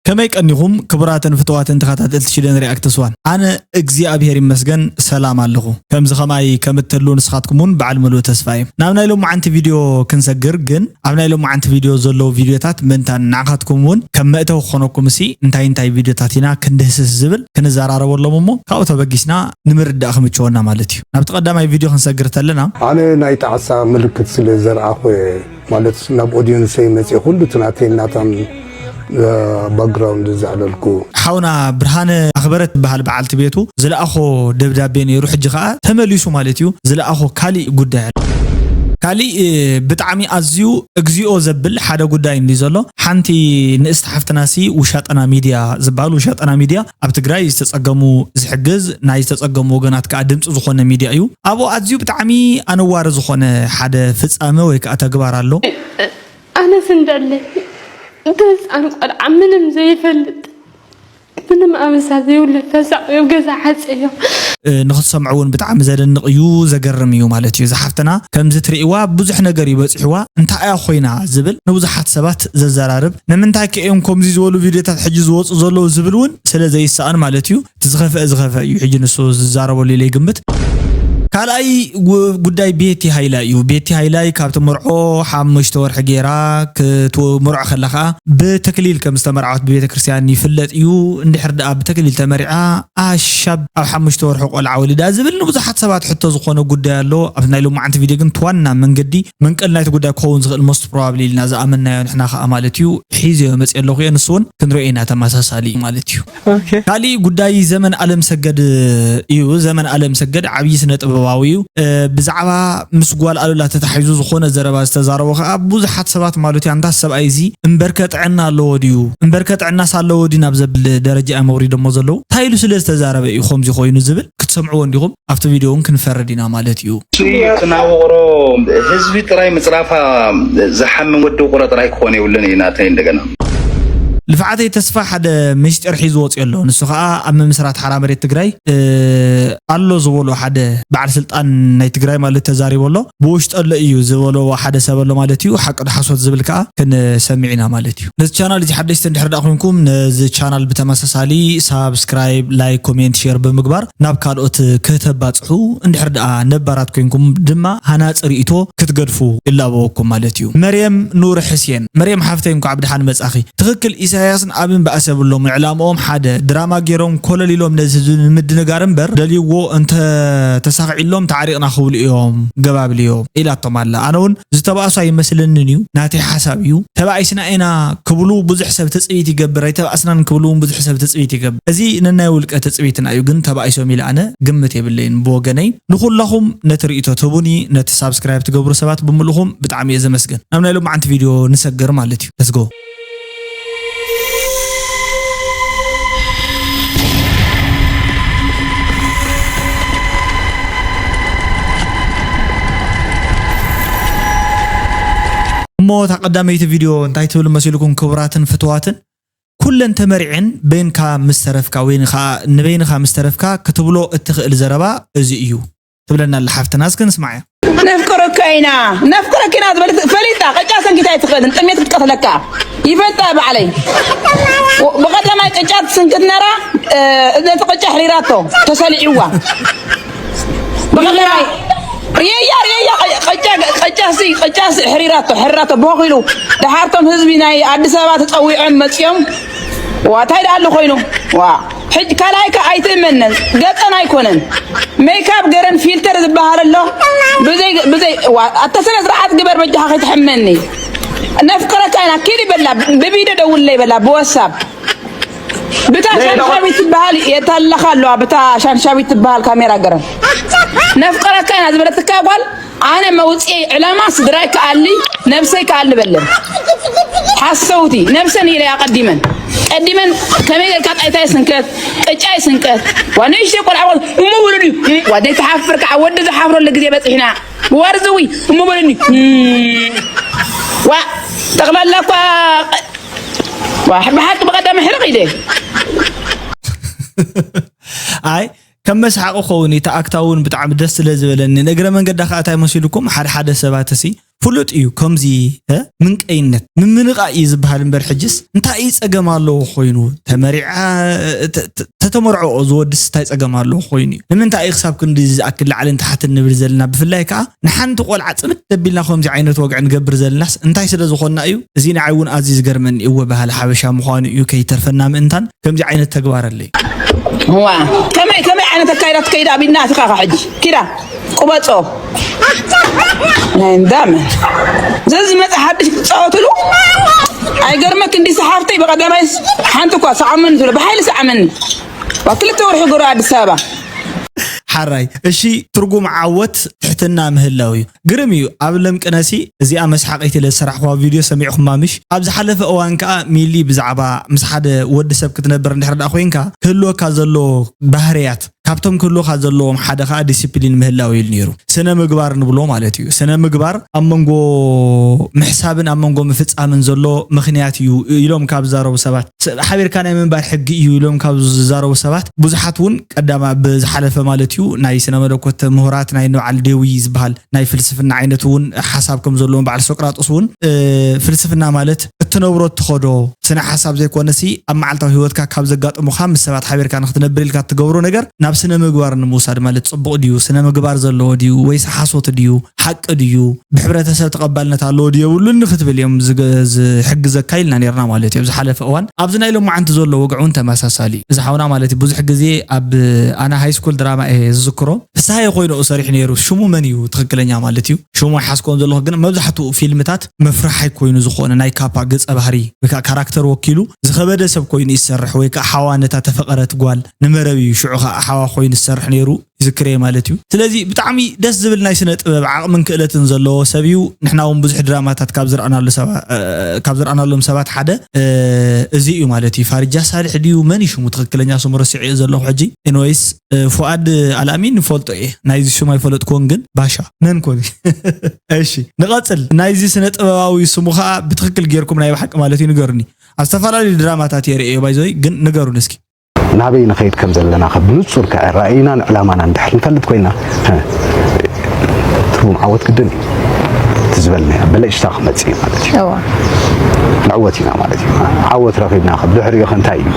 ከመይ ቀኒኹም ክቡራትን ፍቱዋትን ተኸታተልቲ ሽደን ሪኣክትስ ዋን? ኣነ እግዚኣብሔር ይመስገን ሰላም ኣለኹ። ከምዚ ኸማይ ከም እትህልዉ ንስኻትኩም እውን በዓል ምሉእ ተስፋ እየ። ናብ ናይ ሎማዓንቲ ቪድዮ ክንሰግር ግን ኣብ ናይ ሎማዓንቲ ቪድዮ ዘለዉ ቪድዮታት ምእንታን ንዓኻትኩም እውን ከም መእተዊ ክኾነኩም እሲ እንታይ እንታይ ቪድዮታት ኢና ክንድህስስ ዝብል ክንዘራረበሎም እሞ ካብኡ ተበጊስና ንምርዳእ ክምችወና ማለት እዩ። ናብቲ ቀዳማይ ቪድዮ ክንሰግር ተለና ኣነ ናይ ጣዕሳ ምልክት ስለ ዘርኣኹ እየ። ማለት ናብ ኦድየንሰይ መፅየ ኩሉ እቲ ናተይ እናታን ባክግራውንድ ዘዕለልኩ። ሓውና ብርሃነ ኣኽበረት ትበሃል በዓልቲ ቤቱ ዝለኣኾ ደብዳቤ ነይሩ። ሕጂ ኸዓ ተመሊሱ ማለት እዩ። ዝለኣኾ ካሊእ ጉዳይ ኣሎ። ካሊእ ብጣዕሚ ኣዝዩ እግዚኦ ዘብል ሓደ ጉዳይ እንዲ ዘሎ ሓንቲ ንእስቲ ሓፍትናሲ ውሻጠና ሚድያ ዝበሃል ውሻጠና ሚድያ ኣብ ትግራይ ዝተፀገሙ ዝሕግዝ ናይ ዝተፀገሙ ወገናት ከዓ ድምፂ ዝኾነ ሚድያ እዩ። ኣብኡ ኣዝዩ ብጣዕሚ ኣነዋሪ ዝኾነ ሓደ ፍፃመ ወይ ከዓ ተግባር ኣሎ። ኣነስ እንደለ እንተ ህፃን ቆልዓ ምንም ዘይፈልጥ ምንም ኣበሳ ዘይብሉ ተሳቒዮም ገዛ ሓፀዮም። ንኽትሰምዑ እውን ብጣዕሚ ዘደንቕ እዩ፣ ዘገርም እዩ ማለት እዩ። እዛ ሓፍትና ከምዚ ትርእይዋ ብዙሕ ነገር እዩ በፂሕዋ፣ እንታይ እያ ኮይና ዝብል ንብዙሓት ሰባት ዘዘራርብ፣ ንምንታይ ከ እዮም ከምዚ ዝበሉ ቪድዮታት ሕጂ ዝወፁ ዘለዉ ዝብል እውን ስለ ዘይሰኣን ማለት እዩ። እቲ ዝኸፍአ ዝኸፍአ እዩ ሕጂ ንሱ ዝዛረበሉ ኢለ ይግምት። ካልኣይ ጉዳይ ቤቲ ሃይላይ እዩ። ቤቲ ሃይላይ ካብ ትምርዖ ሓሙሽተ ወርሒ ገይራ ክትምርዖ ከላ ከዓ ብተክሊል ከም ዝተመርዓወት ብቤተ ክርስቲያን ይፍለጥ እዩ። እንድሕር ደኣ ብተክሊል ተመሪዓ ኣሻብ ኣብ ሓሙሽተ ወርሒ ቆልዓ ወሊዳ ዝብል ንብዙሓት ሰባት ሕቶ ዝኾነ ጉዳይ ኣሎ። ኣብ ናይ ሎማዓንቲ ቪድዮ ግን እቲ ዋና መንገዲ መንቀሊ ናይቲ ጉዳይ ክኸውን ዝኽእል most probably ኢልና ዝኣመንናዮ ንሕና ከዓ ማለት እዩ ሒዘዮ መፅየ ኣለኹ እየ። ንሱ እውን ክንሪኦ ኢና ተመሳሳሊ እዩ ማለት እዩ። ካሊእ ጉዳይ ዘመን ኣለምሰገድ እዩ። ዘመን ኣለምሰገድ ዓብዪ ስነ ጥበባዊ እዩ። ብዛዕባ ምስ ጓል ኣሉላ ተታሒዙ ዝኾነ ዘረባ ዝተዛረቦ ከዓ ብዙሓት ሰባት ማለት እዩ ኣንታ ሰብኣይ እዚ እምበርከ ጥዕና ኣለዎ ድዩ? እምበርከ ጥዕናስ ኣለዎ ድዩ ናብ ዘብል ደረጃ እዮም ኣውሪዶሞ ዘለዉ። እንታይ ኢሉ ስለ ዝተዛረበ እዩ ከምዚ ኮይኑ ዝብል ክትሰምዕዎ እንዲኹም ኣብቲ ቪድዮ እውን ክንፈርድ ኢና ማለት እዩ። እሱ እዩ እቲ ናብ ውቕሮ ህዝቢ ጥራይ ምፅራፋ ዝሓምም ወዲ ውቕሮ ጥራይ ክኾን የብሉን እዩ ናተይ እንደገና። ልፍዓተይ ተስፋ ሓደ ምስጢር ሒዙ ወፂኡ ኣሎ። ንሱ ከዓ ኣብ ምምስራት ሓራ መሬት ትግራይ ኣሎ ዝበሎ ሓደ በዓል ስልጣን ናይ ትግራይ ማለት ተዛሪቡ ኣሎ። ብውሽጢ ኣሎ እዩ ዝበሎ ሓደ ሰብ ኣሎ ማለት እዩ። ሓቂ ዶ ሓሶት ዝብል ከዓ ክንሰምዕ ኢና ማለት እዩ። ነዚ ቻናል እዚ ሓደሽቲ እንድሕር ደኣ ኮይንኩም ነዚ ቻናል ብተመሳሳሊ ሳብስክራይብ፣ ላይክ፣ ኮሜንት፣ ሼር ብምግባር ናብ ካልኦት ክተባፅሑ እንድሕር ደኣ ነባራት ኮይንኩም ድማ ሃናፂ ርእይቶ ክትገድፉ ይላበወኩም ማለት እዩ። መርየም ኑር ሕስየን፣ መርየም ሓፍተይ እንኳዕ ብድሓን መፃኺ። ትኽክል ኢሳያስን ኣብን ባእሲ የብሎምን ዕላምኦም ሓደ ድራማ ጌሮም ኮለል ኢሎም ነዚ ህዝቢ ንምድንጋር እምበር ደልይዎ እንተ ተሳኺዕሎም ተዓሪቕና ክብሉ እዮም ገባብልዮም ኢላቶም ኣላ። ኣነ እውን ዝተባእሱ ኣይመስለንን እዩ ናተይ ሓሳብ እዩ። ተባኢስና ኢና ክብሉ ብዙሕ ሰብ ትፅቢት ይገብር ኣይተባእስናን ክብሉ እውን ብዙሕ ሰብ ትፅቢት ይገብር። እዚ ነናይ ውልቀ ትፅቢትና እዩ ግን ተባኢሶም ኢለ ኣነ ግምት የብለይን ብወገነይ። ንኹላኹም ነቲ ርእይቶ ትህቡኒ ነቲ ሳብስክራይብ ትገብሩ ሰባት ብምልኹም ብጣዕሚ እየ ዘመስግን። ናብ ናይ ሎማዓንቲ ቪድዮ ንሰግር ማለት እዩ። Let's go። እሞ እታ ቀዳመይቲ ቪድዮ እንታይ ትብል መሲልኩም ክቡራትን ፍትዋትን? ኩለን ተመሪዐን በይንካ ምስ ተረፍካ ወይ ንበይንኻ ምስ ተረፍካ ክትብሎ እትኽእል ዘረባ እዚ እዩ። ትብለና ኣላ ሓፍትና እስከ ንስማዓያ። ነፍቅረካ ኢና ነፍቅረካ ኢና ዝበለት ፈሊጣ ቅጫ ሰንኪታ ኣይትኽእልን ጥሜት ክትቀትለካ ይፈልጣ ባዕለይ ብቐዳማይ ቅጫ ትስንክት ነራ ነቲ ቅጫ ሕሪራቶ ተሰሊዕዋ ብቐዳማይ ርየያ ርየያ ቅጫ ቅጫ ሲ ቅጫ ሲ ሕሪራቶ ሕሪራቶ ቦኺሉ ደሓርቶም ህዝቢ ናይ ኣዲስ ኣበባ ተፀዊዖም መፅዮም ዋ እንታይ ደኣ ኣሎ ኮይኑ ዋ ሕጂ ካልኣይ ከ ኣይትእመነን ገፀን ኣይኮነን ሜካፕ ገረን ፊልተር ዝበሃል ኣሎ ብዘይ ብዘይ ዋ ኣተ ስነ ስርዓት ግበር በጃኻ ከይትሕመኒ ነፍቅረካ ኢና ኪዲ በላ ብቪድዮ ደውለይ በላ ብወሳብ ብታ ሻንሻዊት ትበሃል የታለኻ ኣለዋ ብታ ሻንሻዊት ትበሃል ካሜራ ገረን ነፍቅረካ ኢና ዝበለትካ ጓል ኣነ መውፅኤ ዕላማ ስድራይ ክኣሊ ነብሰይ ክኣሊ በለን ሓሰውቲ ነብሰን ኢለ ኣቐዲመን ቀዲመን ከመይ ጌርካ ጣይታይ ስንከት ቅጫይ ስንቀት ዋነሽተ ቆልዓ እሞ በሉኒ ዋደይ ተሓፍር ከዓ ወዲ ዝሓፍረሉ ግዜ በፂሕና ወርዝዊ እሞ በሉኒ ዋ ጠቕላላ እኳ ብሓቂ ብቐዳመ ሕርቕ ኢለ ኣይ ከም መስሓቂ ክኸውን እዩ። እቲ ኣክታ እውን ብጣዕሚ ደስ ስለ ዝበለኒ ንእግረ መንገዳ ከዓ እንታይ መሲልኩም ሓደ ሓደ ሰባት እሲ ፍሉጥ እዩ። ከምዚ እ፣ ምንቀይነት ምምንቓ እዩ ዝበሃል እምበር፣ ሕጅስ እንታይ እዩ ጸገም ኣለዎ ኮይኑ? ተመሪዓ ተ- ተ- ተተመርዖ ዝወድስ እንታይ ጸገም ኣለዎ ኮይኑ እዩ? ንምንታይ እዩ ክሳብ ክንዲ ዝኣክል ላዕልን ታሕትን ንብል ዘለና? ብፍላይ ከዓ ንሓንቲ ቆልዓ ጽምድ ደቢልና ከምዚ ዓይነት ወግዒ ንገብር ዘለናስ እንታይ ስለ ዝኾንና እዩ? እዚ ንዓይ እውን ኣዝዩ ዝገርመኒ እወ፣ ባህሊ ሓበሻ ምዃኑ እዩ። ከይተርፈና ምእንታን ከምዚ ዓይነት ተግባር ኣለይ። ዋ፣ ከመይ ከመይ ዓይነት ኣካይዳ ትከይድ ኣብ ኢድና ኣቲኻ ሕጂ ኪዳ ቁበጾ ናይ እንዳመ ዘዚ መጽ ሓድሽ ክትጻወትሉ። ኣይገርመክ እንዲ ሰሓፍተይ ብቐዳማይ ሓንቲ እኳ ሰዓመኒ ትብሎ ብሓይሊ ሰዓመኒ። ዋ፣ ክልተ ወርሒ ጎረ ኣዲስ ኣበባ። ሓራይ። እሺ፣ ትርጉም ዓወት ትሕትና ምህላው እዩ። ግርም እዩ። ኣብ ለምቅነሲ እዚኣ መስሓቂት ኢለ ዝሰራሕኩዋ ቪድዮ ሰሚዕኹማ ምሽ? ኣብ ዝሓለፈ እዋን ከዓ ሚሊ ብዛዕባ ምስ ሓደ ወዲ ሰብ ክትነብር እንድሕር ደኣ ኮይንካ ክህልወካ ዘሎ ባህርያት፣ ካብቶም ክህልወካ ዘለዎም ሓደ ከዓ ዲሲፕሊን ምህላው ኢሉ ነይሩ። ስነ ምግባር ንብሎ ማለት እዩ። ስነ ምግባር ኣብ መንጎ ምሕሳብን ኣብ መንጎ ምፍጻምን ዘሎ ምኽንያት እዩ ኢሎም ካብ ዝዛረቡ ሰባት፣ ስ- ሓቢርካ ናይ ምንባር ሕጊ እዩ ኢሎም ካብ ዝዛረቡ ሰባት ብዙሓት እውን ቀዳማ ብዝሓለፈ ማለት እዩ ናይ ስነ መለኮት ምሁራት ናይ ንበዓል ዴዊ ዝበሃል ናይ ፍልስፍና ዓይነት እውን ሓሳብ ከም ዘለዎም በዓል ሶቅራጦስ እውን እ፣ ፍልስፍና ማለት እትነብሮ እትኸዶ ስነ ሓሳብ ዘይኮነሲ ኣብ መዓልታዊ ህይወትካ ካብ ዘጋጥሙካ ምስ ሰባት ሓቢርካ ንክትነብር ኢልካ እትገብሮ ነገር ናብ ስነ ምግባር ንምውሳድ ማለት ጽቡቕ ድዩ ስነ ምግባር ዘለዎ ድዩ ወይስ ሓሶት ድዩ ሓቂ ድዩ ብሕብረተሰብ ተቐባልነት ኣለዎ ድዩ የብሉን ንክትብል እዮም ዝገ- ዝሕግዘካ ኢልና ነርና ማለት እዩ። ኣብ ዝሓለፈ እዋን ኣብዚ ናይ ሎማዓንቲ ዘሎ ወግዒ እውን ተመሳሳሊ እዩ። እዚ ሓውና ማለት እዩ ብዙሕ ግዜ ኣብ ኣና ሃይስኩል ድራማ እየ ዝዝክሮ ፍስሃየ ኮይኑ ሰሪሑ ነይሩ። ሽሙ መን እዩ ትኽክለኛ ማለት እዩ ሽሙ ሓስኮን ዘለኹ ግን መብዛሕትኡ ፊልምታት መፍርሓይ ኮይኑ ዝኾነ ናይ ካፓ ገፀ ባህሪ ወይ ከዓ ካራክተር ወኪሉ ዝኸበደ ሰብ ኮይኑ ይሰርሕ ወይ ከዓ ሓዋ ነታ ተፈቐረት ጓል ንመረብ እዩ ሽዑ ከዓ ሓዋ ኮይኑ ዝሰርሕ ነይሩ ይዝክር እየ ማለት እዩ። ስለዚ ብጣዕሚ ደስ ዝብል ናይ ስነ ጥበብ ዓቕምን ክእለትን ዘለዎ ሰብ እዩ። ንሕና እውን ብዙሕ ድራማታት ካብ ዝረኣናሉ ሰባ- እ፣ ካብ ዝረኣናሎም ሰባት ሓደ እ፣ እዚ እዩ ማለት እዩ። ፋሪጃ ሳልሕ ድዩ መን እዩ ሽሙ ትኽክለኛ ስሙ ረሲዐ ዘለኹ ሕጂ። ኤንወይስ ፉኣድ ኣልኣሚን ንፈልጦ እየ ናይዚ ሽም ኣይፈለጥኩዎን ግን ባሻ መን ኮን እሺ ንቐፅል ናይዚ ስነ ጥበባዊ ስሙ ከዓ ብትኽክል ጌርኩም ናይ ብሓቂ ማለት እዩ ንገሩኒ ኣብ ዝተፈላለዩ ድራማታት የርእዮ ባይዘይ ግን ንገሩን እስኪ ናበይ ንኸይድ ከም ዘለና ከ ብንጹር ከ ራእይናን ዕላማናን እንድሕር ንፈልጥ ኮይና፣ ህ፣ ትርጉም ዓወት ግድን እዩ። እቲ ዝበልናዮ ብልጭታ ክመጽእ እዩ ማለት እዩ። እዋ። ንዕወት ኢና ማለት እዩ። ዓወት ረኺብና ከ ብድሕሪኡ ከ እንታይ እዩ?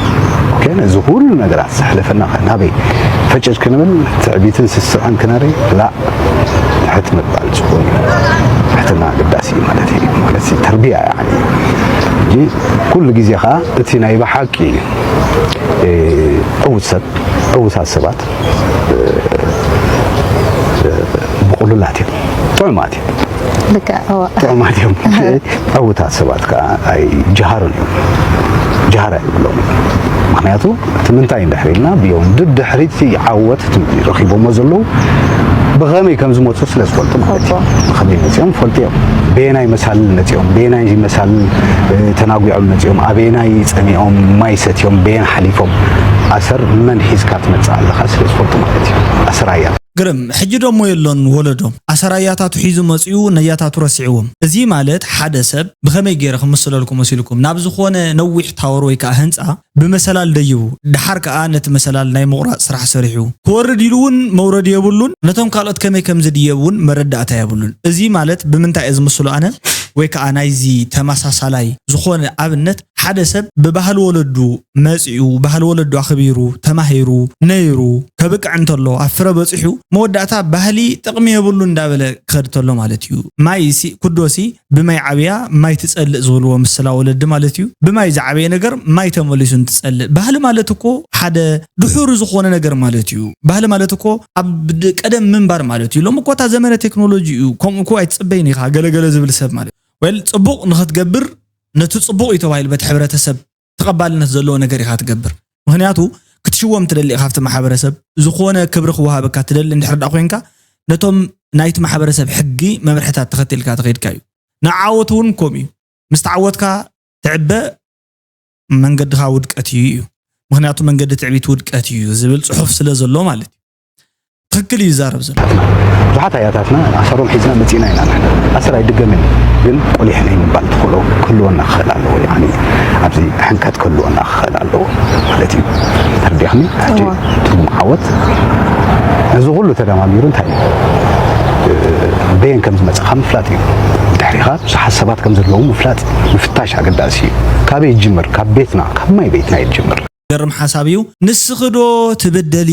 ኦኬ፣ ነዚ ኩሉ ነገራት ዘሕለፈና ከ ናበይ ፈጨጭ ክንብል ትዕቢትን ስስዐን ክነርኢ ላ ትሕት ምባል ጽቡቕ እዩ። ትሕትና ኣገዳሲ እዩ ማለት እዩ። ማለት እዩ ተርቢያ እዩ ዓሊ። እንጂ ኩሉ ግዜ ከኣ እቲ ናይ ብሓቂ እ፣ ዕዉት ሰብ ዕዉታት ሰባት እ፣ እ፣ ብቑሉላት እዮም። ጥዑማት እዮም። ልክዕ እዋ። ጥዑማት እዮም። ዕዉታት ሰባት ከዓ ኣይጀሃሩን እዮም። ጀሃራ የብሎም። ምክንያቱ እቲ ምንታይ እንድሕር ኢልና ብዮም ድድሕሪቲ ዓወት እቲ ረኪቦሞ ዘለዉ ብኸመይ ከም ዝመፁ ስለ ዝፈልጡ ማለት እዩ። ብኸመይ መፂኦም ፈልጡ እዮም። በየናይ መሳልል መፂኦም፣ በየናይ መሳልል እ፣ ተናጒዖም መፂኦም፣ ኣበየናይ ፀሚኦም፣ ማይ ሰትዮም፣ በየን ሓሊፎም፣ ኣሰር መን ሒዝካ ትመፅእ ኣለኻ ስለ ዝፈልጡ ማለት እዩ። ኣሰራያ። ግርም፣ ሕጂ ደሞ የሎን ወለዶም። ኣሰራያታቱ ሒዙ መፂኡ፣ ነያታቱ ረሲዕዎም። እዚ ማለት ሓደ ሰብ ብኸመይ ገይረ ክምስለልኩም መሲልኩም ናብ ዝኾነ ነዊሕ ታወር ወይ ከዓ ህንፃ ብመሰላል ደይቡ፣ ደሓር ከኣ ነቲ መሰላል ናይ ምቑራጽ ስራሕ ሰሪሑ ክወርድ ኢሉ እውን መውረዲ የብሉን፣ ነቶም ካልኦት ከመይ ከም ዝድየብ እውን መረዳእታ የብሉን። እዚ ማለት ብምንታይ እየ ዝምስሎ ኣነ? ወይ ከኣ ናይዚ ተመሳሳላይ ዝኾነ ኣብነት ሓደ ሰብ ብባህሊ ወለዱ መጺኡ፣ ባህሊ ወለዱ ኣኽቢሩ፣ ተማሂሩ፣ ነይሩ፣ ከብቅዕ እንተሎ፣ ኣብ ፍረ በጺሑ፣ መወዳእታ ባህሊ ጥቕሚ የብሉ እንዳበለ ክኸድ ተሎ ማለት እዩ። ማይ ሲ ኩዶሲ ብማይ ዓብያ ማይ ትጸልእ ዝብልዎ ምስላ ወለዲ ማለት እዩ። ብማይ ዝዓበየ ነገር ማይ ተመሊሱ እንትጸልእ። ባህሊ ማለት እኮ ሓደ ድሑር ዝኾነ ነገር ማለት እዩ። ባህሊ ማለት እኮ ኣብ ድ- ቀደም ምንባር ማለት እዩ። ሎሚ እኮ እታ ዘመነ ቴክኖሎጂ እዩ። ከምኡ እኮ ኣይትጽበይን ኢኻ ገለገለ ዝብል ሰብ ማለት እዩ። ወል ጽቡቕ ንኽትገብር ነቲ ጽቡቕ እዩ ተባሂሉ በቲ ሕብረተሰብ ተቐባልነት ዘለዎ ነገር ኢኻ ትገብር። ምኽንያቱ ክትሽወም ትደሊ ኢኻ ኣብቲ ማሕበረሰብ ዝኾነ ክብሪ ክወሃበካ ትደሊ እንድሕር ዳ ኮይንካ ነቶም ናይቲ ማሕበረሰብ ሕጊ መምርሕታት ተኸቲልካ ትኸይድካ እዩ። ንዓወት እውን ከምኡ እዩ። ምስ ተዓወትካ ትዕበ መንገድኻ ውድቀት እዩ እዩ። ምኽንያቱ መንገዲ ትዕቢት ውድቀት እዩ ዝብል ፅሑፍ ስለ ዘሎ ማለት እዩ። ትኽክል እዩ ዝዛረብ ዘሎ። ብዙሓት ኣያታትና ኣሰሮም ሒዝና መፂእና ኢና ንሕና። ኣሰር ኣይድገምን እዩ፣ ግን ቆሊሕ ናይ ምባል ተኽእሎ ክህልወና ክኽእል ኣለዎ። ያኒ ኣብዚ ሕንከት ክህልወና ክኽእል ኣለዎ ማለት እዩ። ተረዲእኽኒ? ሕጂ እዋ። ትርጉም ዓወት ነዚ ኩሉ ተደማሚሩ እንታይ እዩ? በየን ከም ዝመጽኻ ምፍላጥ እዩ። ድሕሪኻ ብዙሓት ሰባት ከም ዘለዉ ምፍላጥ፣ ምፍታሽ ኣገዳሲ እዩ። ካበይ ይጅምር? ካብ ቤትና፣ ካብ ማይ ቤትና ይጅምር። ገርም ሓሳብ እዩ። ንስኺ ዶ ትብደሊ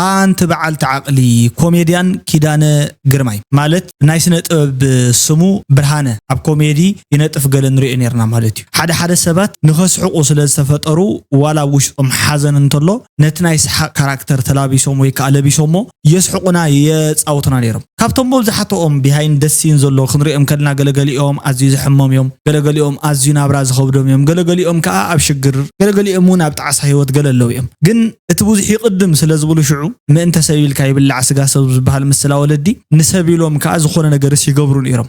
ኣንቲ በዓልቲ ዓቕሊ? ኮሜድያን ኪዳነ ግርማይ ማለት ናይ ስነ ጥበብ ስሙ ብርሃነ ኣብ ኮሜዲ ይነጥፍ ገለ ንሪኦ ነርና ማለት እዩ። ሓደ ሓደ ሰባት ንኸስሕቑ ስለ ዝተፈጠሩ ዋላ ኣብ ውሽጦም ሓዘን እንተሎ ነቲ ናይ ሰሓቕ ካራክተር ተላቢሶም ወይ ከዓ ለቢሶሞ የስሕቑና የጻውቱና ነይሮም። ካብቶም መብዛሕትኦም ቢሃይንድ ደ ሲን ዘሎ ክንሪኦም ከለና ገለገሊኦም ኣዝዩ ዘሕሞም እዮም፣ ገለገሊኦም ኣዝዩ ናብራ ዝኸብዶም እዮም፣ ገለገሊኦም ከዓ ኣብ ሽግር፣ ገለገሊኦም እውን ኣብ ጣዕሳ ህይወት ገለ ኣለዉ እዮም። ግን እቲ ብዙሕ ይቕድም ስለ ዝብሉ ሽዑ ምእንተ ሰብ ኢልካ ይብላዕ ስጋ ሰብ ዝበሃል ምስላ ወለዲ ንሰብ ኢሎም ከዓ ዝኾነ ነገርስ ይገብሩ ነይሮም።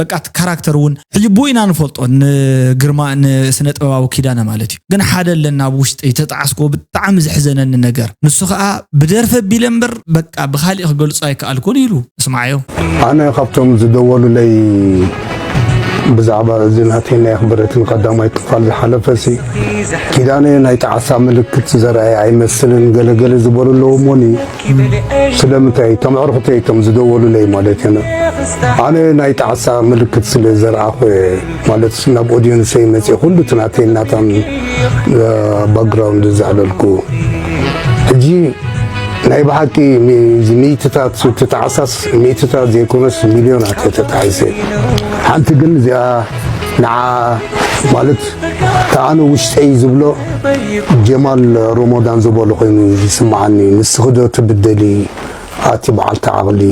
በቃ እቲ ካራክተር እውን ሕጂ ብኡ ኢና ንፈልጦ ንግርማ ንስነ ጥበባዊ ኪዳነ ማለት እዩ። ግን ሓደ ኣለና ኣብ ውሽጠይ ተጣዕስኮ ብጣዕሚ ዘሕዘነኒ ነገር ንሱ ከዓ ብደርፊ ኣቢለ እምበር በቃ ብካሊእ ክገልጾ ኣይከኣልኩን ኢሉ እስማዓዮ። ኣነ ካብቶም ዝደወሉለይ ብዛዕባ እዚ ናተይ ናይ ኣኽብረትን ቀዳማይ ክፋል ዝሓለፈሲ ኪዳነ ናይ ጣዕሳ ምልክት ዘርኣየ ኣይመስልን ገለገለ ዝበሉ ኣለዉ እሞኒ ስለምንታይ እቶም ኣዕሩኽተይ እቶም ዝደወሉለይ ማለት እየ ኣነ ናይ ጣዕሳ ምልክት ስለ ዘርኣኹ እየ ማለት ናብ ኦድየንሰይ መፅእ ኩሉ ትናተይ እናታን ባክግራውንድ ዘዕለልኩ ሕጂ ናይ ብሓቂ ሚእትታት እቲ ጣዕሳስ ሚእትታት ዘይኮነስ ሚልዮናት እየ ተጣሒሰ ሓንቲ ግን እዚኣ ንዓ ማለት ተኣነ ውሽጠይ ዝብሎ ጀማል ሮሞዳን ዝበሎ ኮይኑ ዝስምዓኒ ንስኺ ዶ ትብደሊ ኣቲ በዓልቲ ዓቕሊ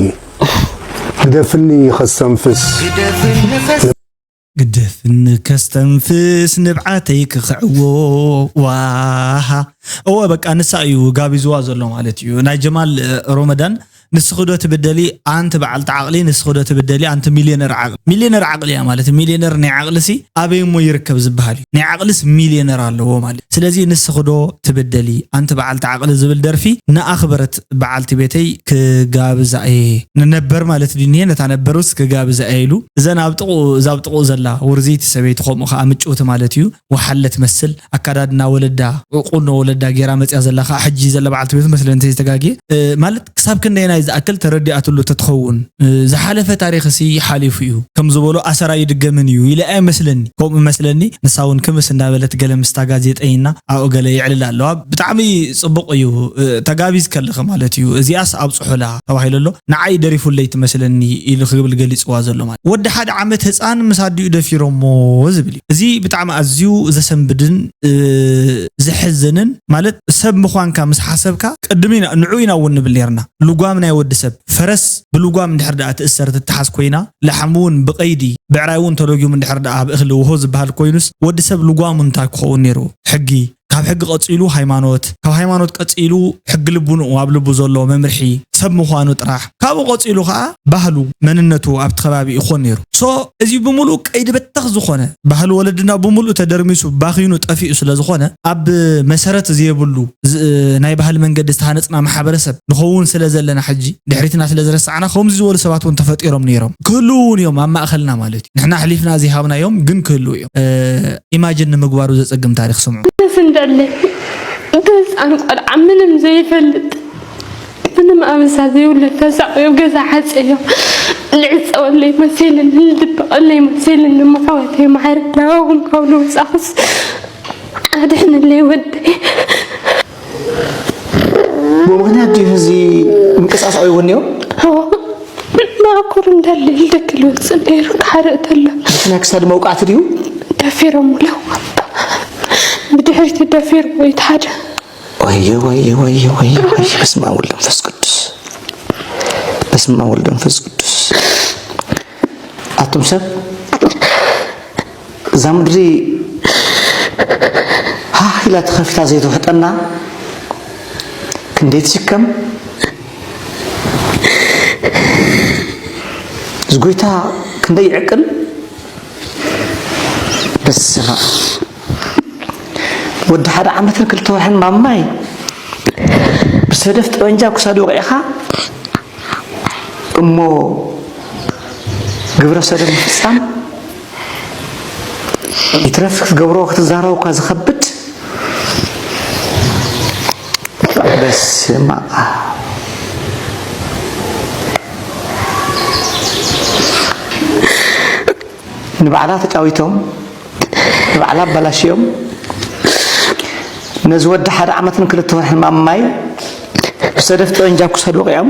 ግደፍኒ ከስተንፍስ ግደፍኒ ከስተንፍስ ንብዓተይ ክኽዕዎ ዋሃ እወ በቃ ንሳ እዩ ጋቢዝዋ ዘሎ ማለት እዩ ናይ ጀማል ሮመዳን ንስኺ ዶ ትብደሊ ኣንቲ በዓልቲ ዓቕሊ ንስኺ ዶ ትብደሊ ኣንቲ ሚልዮነር ዓቕሊ ሚልዮነር ዓቕሊ እያ ማለት ሚልዮነር ናይ ዓቕሊ ሲ ኣበይ እሞ ይርከብ ዝበሃል እዩ ናይ ዓቕልስ ሚልዮነር ኣለዎ ማለት ስለዚ ንስኺ ዶ ትብደሊ ኣንቲ በዓልቲ ዓቕሊ ዝብል ደርፊ ንኣኽበረት በዓልቲ ቤተይ ክጋብዛ እየ ንነበር ማለት ድንየ ነታ ነበሩስ ክጋብዛ እየ ኢሉ እዘን ኣብ ጥቑ እዛ ኣብ ጥቑ ዘላ ውርዝይቲ ሰበይቲ ከምኡ ከዓ ምጭውቲ ማለት እዩ ወሓለ ትመስል ኣካዳድና ወለዳ ቁኖ ወለዳ ጌራ መፅያ ዘላ ከዓ ሕጂ ዘላ በዓልቲ ቤቱ መስለኒ እንተይተጋግየ ማለት ክሳብ ክንደየናይ ዝኣክል ተረዲኣትሉ ተትኸውን ዝሓለፈ ታሪኽሲ ሓሊፉ እዩ ከም ዝበሎ ኣሰር ኣይድገምን እዩ ኢለ ኣይመስለኒ ከምኡ መስለኒ ንሳ እውን ክምስ እንዳበለት ገለ ምስታ ጋዜጠይና ኣብኡ ገለ የዕልል ኣለዋ ብጣዕሚ ፅቡቕ እዩ ተጋቢዝ ከለኺ ማለት እዩ እዚኣስ ኣብፅሑላ ተባሂሉ ኣሎ ንዓይ ደሪፉለይ ትመስለኒ ኢሉ ክብል ገሊፅዋ ዘሎ ማለት ወዲ ሓደ ዓመት ህፃን ምስ ኣዲኡ ደፊሮሞ ዝብል እዩ እዚ ብጣዕሚ ኣዝዩ ዘሰንብድን ዘሕዝንን ማለት ሰብ ምዃንካ ምስ ሓሰብካ ቅድም ኢና ንዑ ኢና እውን ንብል ነርና ልጓም ናይ ወዲ ሰብ ፈረስ ብልጓም እንድሕር ደኣ ትእሰር ትተሓዝ ኮይና ላሕሚ እውን ብቐይዲ ብዕራይ እውን ተደጊሙ እንድሕር ደኣ ኣብ እኽሊ ውሆ ዝበሃል ኮይኑስ ወዲ ሰብ ልጓሙ እንታይ ክኸውን ነይሩ ሕጊ ካብ ሕጊ ቀጺሉ ሃይማኖት ካብ ሃይማኖት ቀጺሉ ሕጊ ልቡንኡ ኣብ ልቡ ዘሎ መምርሒ ሰብ ምዃኑ ጥራሕ ካብኡ ቀጺሉ ከዓ ባህሉ መንነቱ ኣብቲ ከባቢ ይኾን ነይሩ so እዚ ብምሉእ ቀይዲ በተኽ ዝኾነ ባህሊ ወለድና ብምሉእ ተደርሚሱ ባኺኑ ጠፊኡ ስለ ዝኾነ ኣብ መሰረት ዘየብሉ ናይ ባህሊ መንገዲ ዝተሃነፅና ማሕበረሰብ ንኸውን ስለ ዘለና ሕጂ ድሕሪትና ስለ ዝረሳዕና ከምዚ ዝበሉ ሰባት እውን ተፈጢሮም ነይሮም ክህልው እውን እዮም ኣብ ማእኸልና ማለት እዩ ንሕና ኣሕሊፍና ዘይሃብናዮም ግን ክህልው እዮም ኢማጅን ንምግባሩ ዘፀግም ታሪክ ስምዑ። ደስ እንዳለ ብህፃን ቆልዓ ምንም ዘይፈልጥ ምንም ኣበሳ ዘይብሉ ተሳቕዮ ገዛ ሓፀዮ ልዕፀወለይ መሲልን ልድበቐለይ መሲልን ንምሕዋተይ ማሕር ናባኹም ካብ ልውፃኹስ ኣድሕንለይ ወደይ። ብምኽንያት ድዩ እዚ ምንቅስቃስ ኣውይዎ እኒኦ? ማእኮር እንዳለ ኢልደክ ልወፅእ ነይሩ ክሓርእ ተሎ። ናይ ክሳድ መውቃዕቲ ድዩ? ደፊሮም ለው ብድሕሪቲ ደፊርዎ እዩ ሓደ። ወየ ወየ ወየ ወየ ወየ በስመ ኣብ ወልድ መንፈስ ቅዱስ በስመ ኣብ ወልድ መንፈስ ቅዱስ ኣቱም ሰብ እዛ ምድሪ ሃህ ኢላ ተኸፊታ ዘይትውሕጠና ክንደይ ትሽከም እዚ ጎይታ ክንደይ ይዕቅል በስመ ኣብ ወዲ ሓደ ዓመትን ክልተ ወርሕን ማማይ ብሰደፍ ጠበንጃ ክሳዱ ወቒዕኻ እሞ ግብረ ሰዶም ምፍፃም ይትረፍ ክትገብሮ ክትዛረብ እኳ ዝኸብድ በስመ ኣብ ንባዕላ ተጫዊቶም፣ ንባዕላ ኣባላሽዮም፣ ነዚ ወዲ ሓደ ዓመትን ክልተ ወርሕን ማማይ ብሰደፍ ጠበንጃ ክሳድ ወቂዖም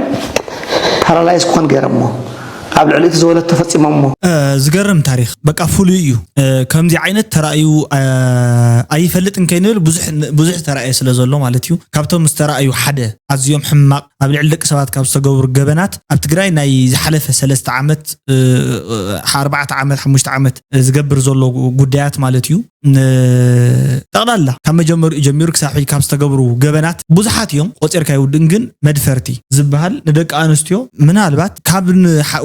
ፓራላይዝ ክኾን ገይሮሞ፣ ኣብ ልዕሊ እቲ ዝወለድ ተፈፂሞሞ። ዝገርም ታሪክ፣ በቃ ፍሉይ እዩ። ከምዚ ዓይነት ተራእዩ ኣይፈልጥን ከይንብል ብዙሕ ተራእየ ስለ ዘሎ ማለት እዩ። ካብቶም ዝተራእዩ ሓደ ኣዝዮም ሕማቕ ኣብ ልዕሊ ደቂ ሰባት ካብ ዝተገብሩ ገበናት ኣብ ትግራይ ናይ ዝሓለፈ ሰለስተ ዓመት ኣርባዕተ ዓመት ሓሙሽተ ዓመት ዝገብር ዘሎ ጉዳያት ማለት እዩ። ጠቕላላ ካብ መጀመሪኡ ጀሚሩ ክሳብ ሕጂ ካብ ዝተገብሩ ገበናት ብዙሓት እዮም፣ ቆፂርካ ይውድን። ግን መድፈርቲ ዝበሃል ንደቂ ኣንስትዮ ምናልባት ካብ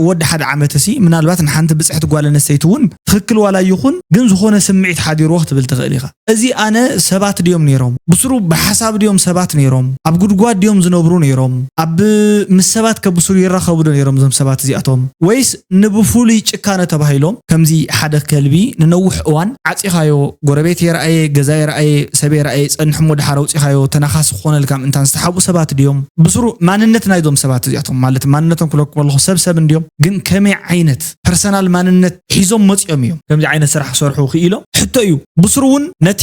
ወዲ ሓደ ዓመት ሲ ምናልባት ንሓንቲ ብፅሕቲ ጓል ኣንስተይቲ እውን ትኽክል ዋላ ይኹን ግን ዝኾነ ስምዒት ሓዲርዎ ክትብል ትኽእል ኢኻ። እዚ ኣነ ሰባት ድዮም ነይሮም ብስሩ ብሓሳብ ድዮም ሰባት ነይሮም ኣብ ጉድጓድ ድዮም ዝነብሩ ነይሮም ኣብ ምስ ሰባት ከብስሩ ይራኸቡ ዶ ነይሮም እዞም ሰባት እዚኣቶም ወይስ ንብፍሉይ ጭካነ ተባሂሎም ከምዚ ሓደ ከልቢ ንነውሕ እዋን ዓፂኻዮ ጎረቤት የረኣየ ገዛ የረኣየ ሰብ የረኣየ ፀንሕሞ ድሓር ኣውፂኻዮ ተናኻሲ ክኾነልካ ምእንታን ዝተሓብኡ ሰባት ድዮም ብስሩ ማንነት ናይዞም ሰባት እዚኣቶም ማለት ማንነቶም ክለኩም ኣለኹ ሰብ ሰብ እንድዮም ግን ከመይ ዓይነት ፐርሰናል ማንነት ሒዞም መፂኦም እዮም ከምዚ ዓይነት ስራሕ ክሰርሑ ክኢሎም ሕቶ እዩ። ብስሩ እውን ነቲ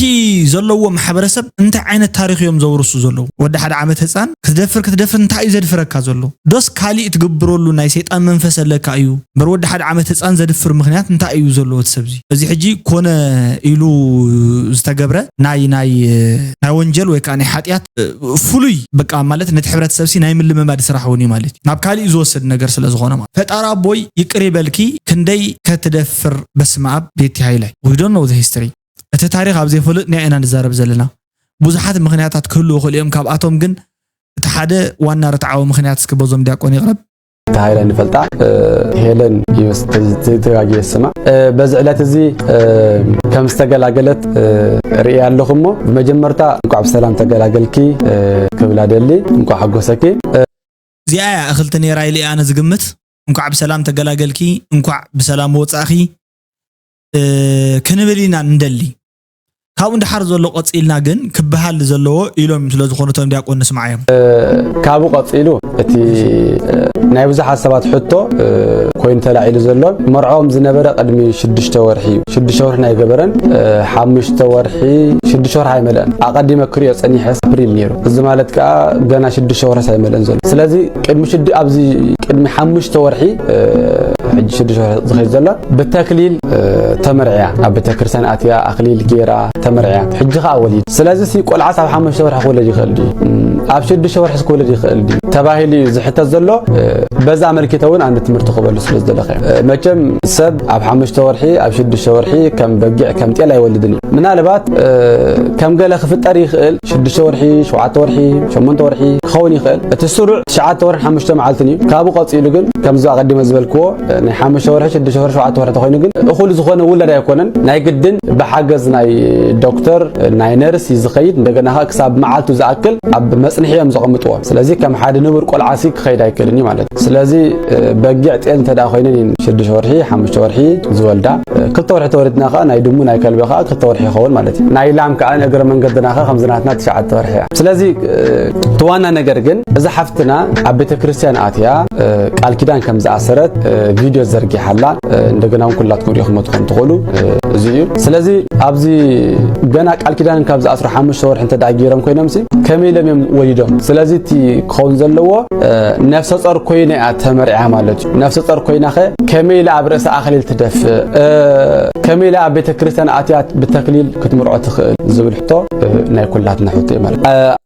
ዘለዎ ማሕበረሰብ እንታይ ዓይነት ታሪክ እዮም ዘውርሱ ዘለዉ? ወዲ ሓደ ዓመት ህፃን ክትደፍር ክትደፍር እንታይ እዩ ዘድፍረካ ዘሎ? ዶስ ካሊእ ትግብረሉ ናይ ሰይጣን መንፈስ ኣለካ እዩ? እምበር ወዲ ሓደ ዓመት ህፃን ዘድፍር ምክንያት እንታይ እዩ ዘለዎ እቲ ሰብዚ? እዚ ሕጂ ኮነ ኢሉ ዝተገብረ ናይ ናይ ናይ ወንጀል ወይ ከዓ ናይ ሓጢኣት ፍሉይ በቃ ማለት ነቲ ሕብረተሰብሲ ናይ ምልምማድ ስራሕ እውን እዩ ማለት እዩ። ናብ ካሊእ ዝወስድ ነገር ስለ ዝኾነ ማለት ፈጣሪ ኣቦይ ይቅር ይበልኪ ክንደይ ከትደፍር በስመ ኣብ ቤቲ ሃይላይ we don't know the history እቲ ታሪክ ኣብ ዘይፈልጥ ኒያ ኢና ንዛረብ ዘለና። ብዙሓት ምክንያታት ክህልዉ ይኽእሉ እዮም። ካብኣቶም ግን እቲ ሓደ ዋና ርትዓዊ ምክንያት እስኪ በዞም ዲያቆን ይቕረብ። ተሃይለ ንፈልጣ ሄለን ይወስ ተጋጊየ ስማ በዚ ዕለት እዚ ከም ዝተገላገለት ርእየ ኣለኹ እሞ ብመጀመርታ እንኳዕ ብሰላም ተገላገልኪ ክብላ ደሊ እንኳዕ ሓጎሰኪ። እዚኣ እያ እኽልቲ ነይራ ኢለ ኣነ ዝግምት። እንኳዕ ብሰላም ተገላገልኪ፣ እንኳዕ ብሰላም ወፃእኺ ክንብል ኢና ንደሊ። ካብኡ ንደሓር ዘሎ ቀፂልና ግን ክበሃል ዘለዎ ኢሎም ስለ ዝኾኑ እቶም ዲያቆን ንስማዓዮም። ካብኡ ቀፂሉ እቲ ናይ ብዙሓት ሰባት ሕቶ ኮይኑ ተላዒሉ ዘሎ መርዖም ዝነበረ ቅድሚ ሽዱሽተ ወርሒ እዩ። ሽዱሽተ ወርሒ ናይ ገበረን ሓሙሽተ ወርሒ ሽዱሽተ ወርሒ ኣይመልአን ኣቐዲመ ክሪኦ ፀኒሐ ኣፕሪል ነይሩ። እዚ ማለት ከዓ ገና ሽዱሽተ ወርሒ ኣይመልአን ዘሎ። ስለዚ ቅድሚ ሽዱ ኣብዚ ቅድሚ ሓሙሽተ ወርሒ ሕጂ ሽዱሽተ ወርሒ ዝኸይድ ዘሎ ብተክሊል ተመርዕያ ኣብ ቤተክርስትያን ኣትያ ኣክሊል ጌራ ተመርዕያ ሕጂ ከዓ ወሊድ። ስለዚ ሲ ቆልዓ ኣብ ሓሙሽተ ወርሒ ክወለድ ይኽእል ድዩ ኣብ ሽዱሽተ ወርሒ ክወለድ ይኽእል ድዩ ተባሂሉ እዩ ዝሕተት ዘሎ። በዛ ኣመልኪተ እውን ኣነ ትምህርቲ ክበሉ ስለ ዝደለኸ መቸም ሰብ ኣብ ሓሙሽተ ወርሒ ኣብ ሽዱሽተ ወርሒ ከም በጊዕ ከም ጤል ኣይወልድን እዩ። ምናልባት ከም ገለ ክፍጠር ይኽእል ሽዱሽተ ወርሒ ሸውዓተ ወርሒ ሸሞንተ ወርሒ ክኸውን ይኽእል። እቲ ስሩዕ ትሽዓተ ወርሒ ሓሙሽተ መዓልትን እዩ። ካብኡ ቀፂሉ ግን ከምዚ ኣቐዲመ ዝበልክዎ ናይ ሓሙሽተ ወርሒ ሽዱሽተ ወርሒ ሸውዓተ ወርሒ ተኾይኑ ግን እኹል ዝኾነ ውላድ ኣይኮነን። ናይ ግድን ብሓገዝ ናይ ዶክተር ናይ ነርስ እዩ ዝኸይድ። እንደገና ከዓ ክሳብ መዓልቱ ዝኣክል ኣብ መፅንሒ እዮም ዘቐምጥዎ። ስለዚ ከም ሓደ ንቡር ቆልዓ ሲ ክኸይድ ኣይክእልን እዩ ማለት እዩ። ስለዚ በጊዕ ጤል እንተ ኮይነን ሽዱሽተ ወርሒ ሓሙሽተ ወርሒ ዝወልዳ ክልተ ወርሒ ተወሊድና ከዓ ናይ ድሙ ናይ ከልቢ ከዓ ክልተ ወርሒ ይኸውን ማለት እዩ። ናይ ላም ከዓ ንእግረ መንገድና ከዓ ከምዚ ናትና ትሽዓተ ወርሒ እያ። ስለዚ እቲ ዋና ነገር ግን እዛ ሓፍትና ኣብ ቤተ ክርስቲያን ኣትያ ቃል ኪዳን ከም ዝኣሰረት ቪድዮ ዘርጊሓላ እንደገና እውን ኩላትኩም ሪኢኹሞ ትኾኑ ትኽእሉ እዚ እዩ። ስለዚ ኣብዚ ገና ቃል ኪዳን ካብ ዝኣስሩ ሓሙሽተ ወርሒ እንተ ገይሮም ኮይኖም ሲ ከመይ ኢሎም እዮም ወሊዶም? ስለዚ እቲ ክኸውን ዘለዎ ነፍሰ ጾር ኮይና እያ ተመርዕያ ማለት እዩ። ነፍሰ ጾር ኮይና ኸ ከመይ ኢላ ኣብ ርእሲ ኣኽሊል ትደፍእ? ከመይ ኢላ ኣብ ቤተ ክርስቲያን ኣትያ ብተክሊል ክትምርዖ ትኽእል ዝብል ሕቶ ናይ ኩላትና ሕቶ እዩ ማለት እዩ።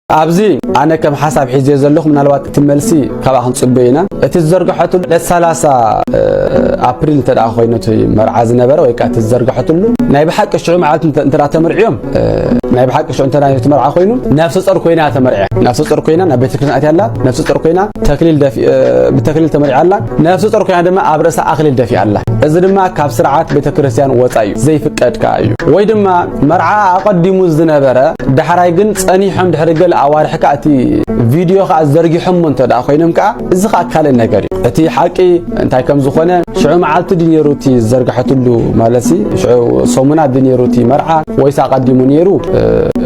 ኣብዚ ኣነ ከም ሓሳብ ሒዘ ዘለኹ ምናልባት እቲ መልሲ ካብኣ ክንፅበ ኢና። እቲ ዝዘርግሐትሉ ዕለት ሰላሳ ኣፕሪል እንተ ኮይኑ እቲ መርዓ ዝነበረ ወይ ከዓ እቲ ዝዘርግሐትሉ ናይ ብሓቂ ሽዑ መዓልቲ እንተ ተመርዕዮም ናይ ብሓቂ ሽዑ እንተ እቲ መርዓ ኮይኑ ነፍሰ ጾር ኮይና ተመርዕያ። ነፍሰ ጾር ኮይና ናብ ቤተክርስትያን ኣትያ ኣላ። ነፍሰ ጾር ኮይና ተክሊል ደፊ ብተክሊል ተመርዕያ ኣላ። ነፍሰ ጾር ኮይና ድማ ኣብ ርእሳ ኣክሊል ደፊኣ ኣላ። እዚ ድማ ካብ ስርዓት ቤተክርስትያን ወፃ እዩ፣ ዘይፍቀድ ከዓ እዩ። ወይ ድማ መርዓ ኣቐዲሙ ዝነበረ ዳሕራይ ግን ጸኒሖም ድሕሪ ገለ ኣዋርሕ ከዓ እቲ ቪድዮ ከዓ ዘርጊሖሞ እንተ ደኣ ኮይኖም ከዓ እዚ ከዓ ካልእ ነገር እዩ። እቲ ሓቂ እንታይ ከም ዝኾነ ሽዑ መዓልቲ ድዩ ነይሩ እቲ ዝዘርግሐትሉ ማለትሲ ሽዑ ሰሙናት ድዩ ነይሩ እቲ መርዓ ወይስ ኣቐዲሙ ነይሩ?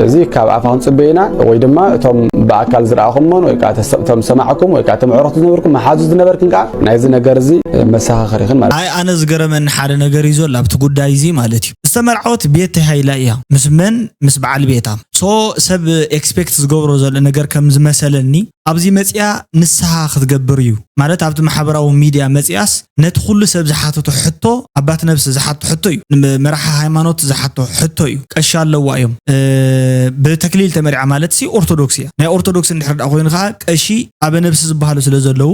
እዚ ካብ ኣፋ ክንፅበ ኢና። ወይ ድማ እቶም ብኣካል ዝረኣኹሞን ወይ ከዓ እቶም ዝሰማዕኩም ወይ ከዓ እቶም ኣዕሩኽቲ ዝነበርኩም መሓዙት ዝነበርክን ከዓ ናይዚ ነገር እዚ መሰኻኸሪኽን ማለት እዩ። ኣይ ኣነ ዝገረመኒ ሓደ ነገር እዩ ዘሎ ኣብቲ ጉዳይ እዚ ማለት እዩ። ዝተመርዓወት ቤቲ ሃይለ እያ። ምስ መን? ምስ በዓል ቤታ። So ሰብ ኤክስፔክት ዝገብሮ ዘሎ ነገር ከም ዝመሰለኒ ኣብዚ መጽያ ንስሓ ክትገብር እዩ ማለት ኣብቲ ማሕበራዊ ሚድያ መጽያስ ነቲ ኩሉ ሰብ ዝሓተቶ ሕቶ ኣባት ነብሲ ዝሓቶ ሕቶ እዩ። ንመራሒ ሃይማኖት ዝሓቶ ሕቶ እዩ። ቀሺ ኣለዋ እዮም። ብተክሊል ተመርዓ ማለት ሲ ኦርቶዶክስ እያ። ናይ ኦርቶዶክስ እንድሕር ደኣ ኮይኑ ከዓ ቀሺ ኣበ ነብሲ ዝበሃሉ ስለ ዘለዉ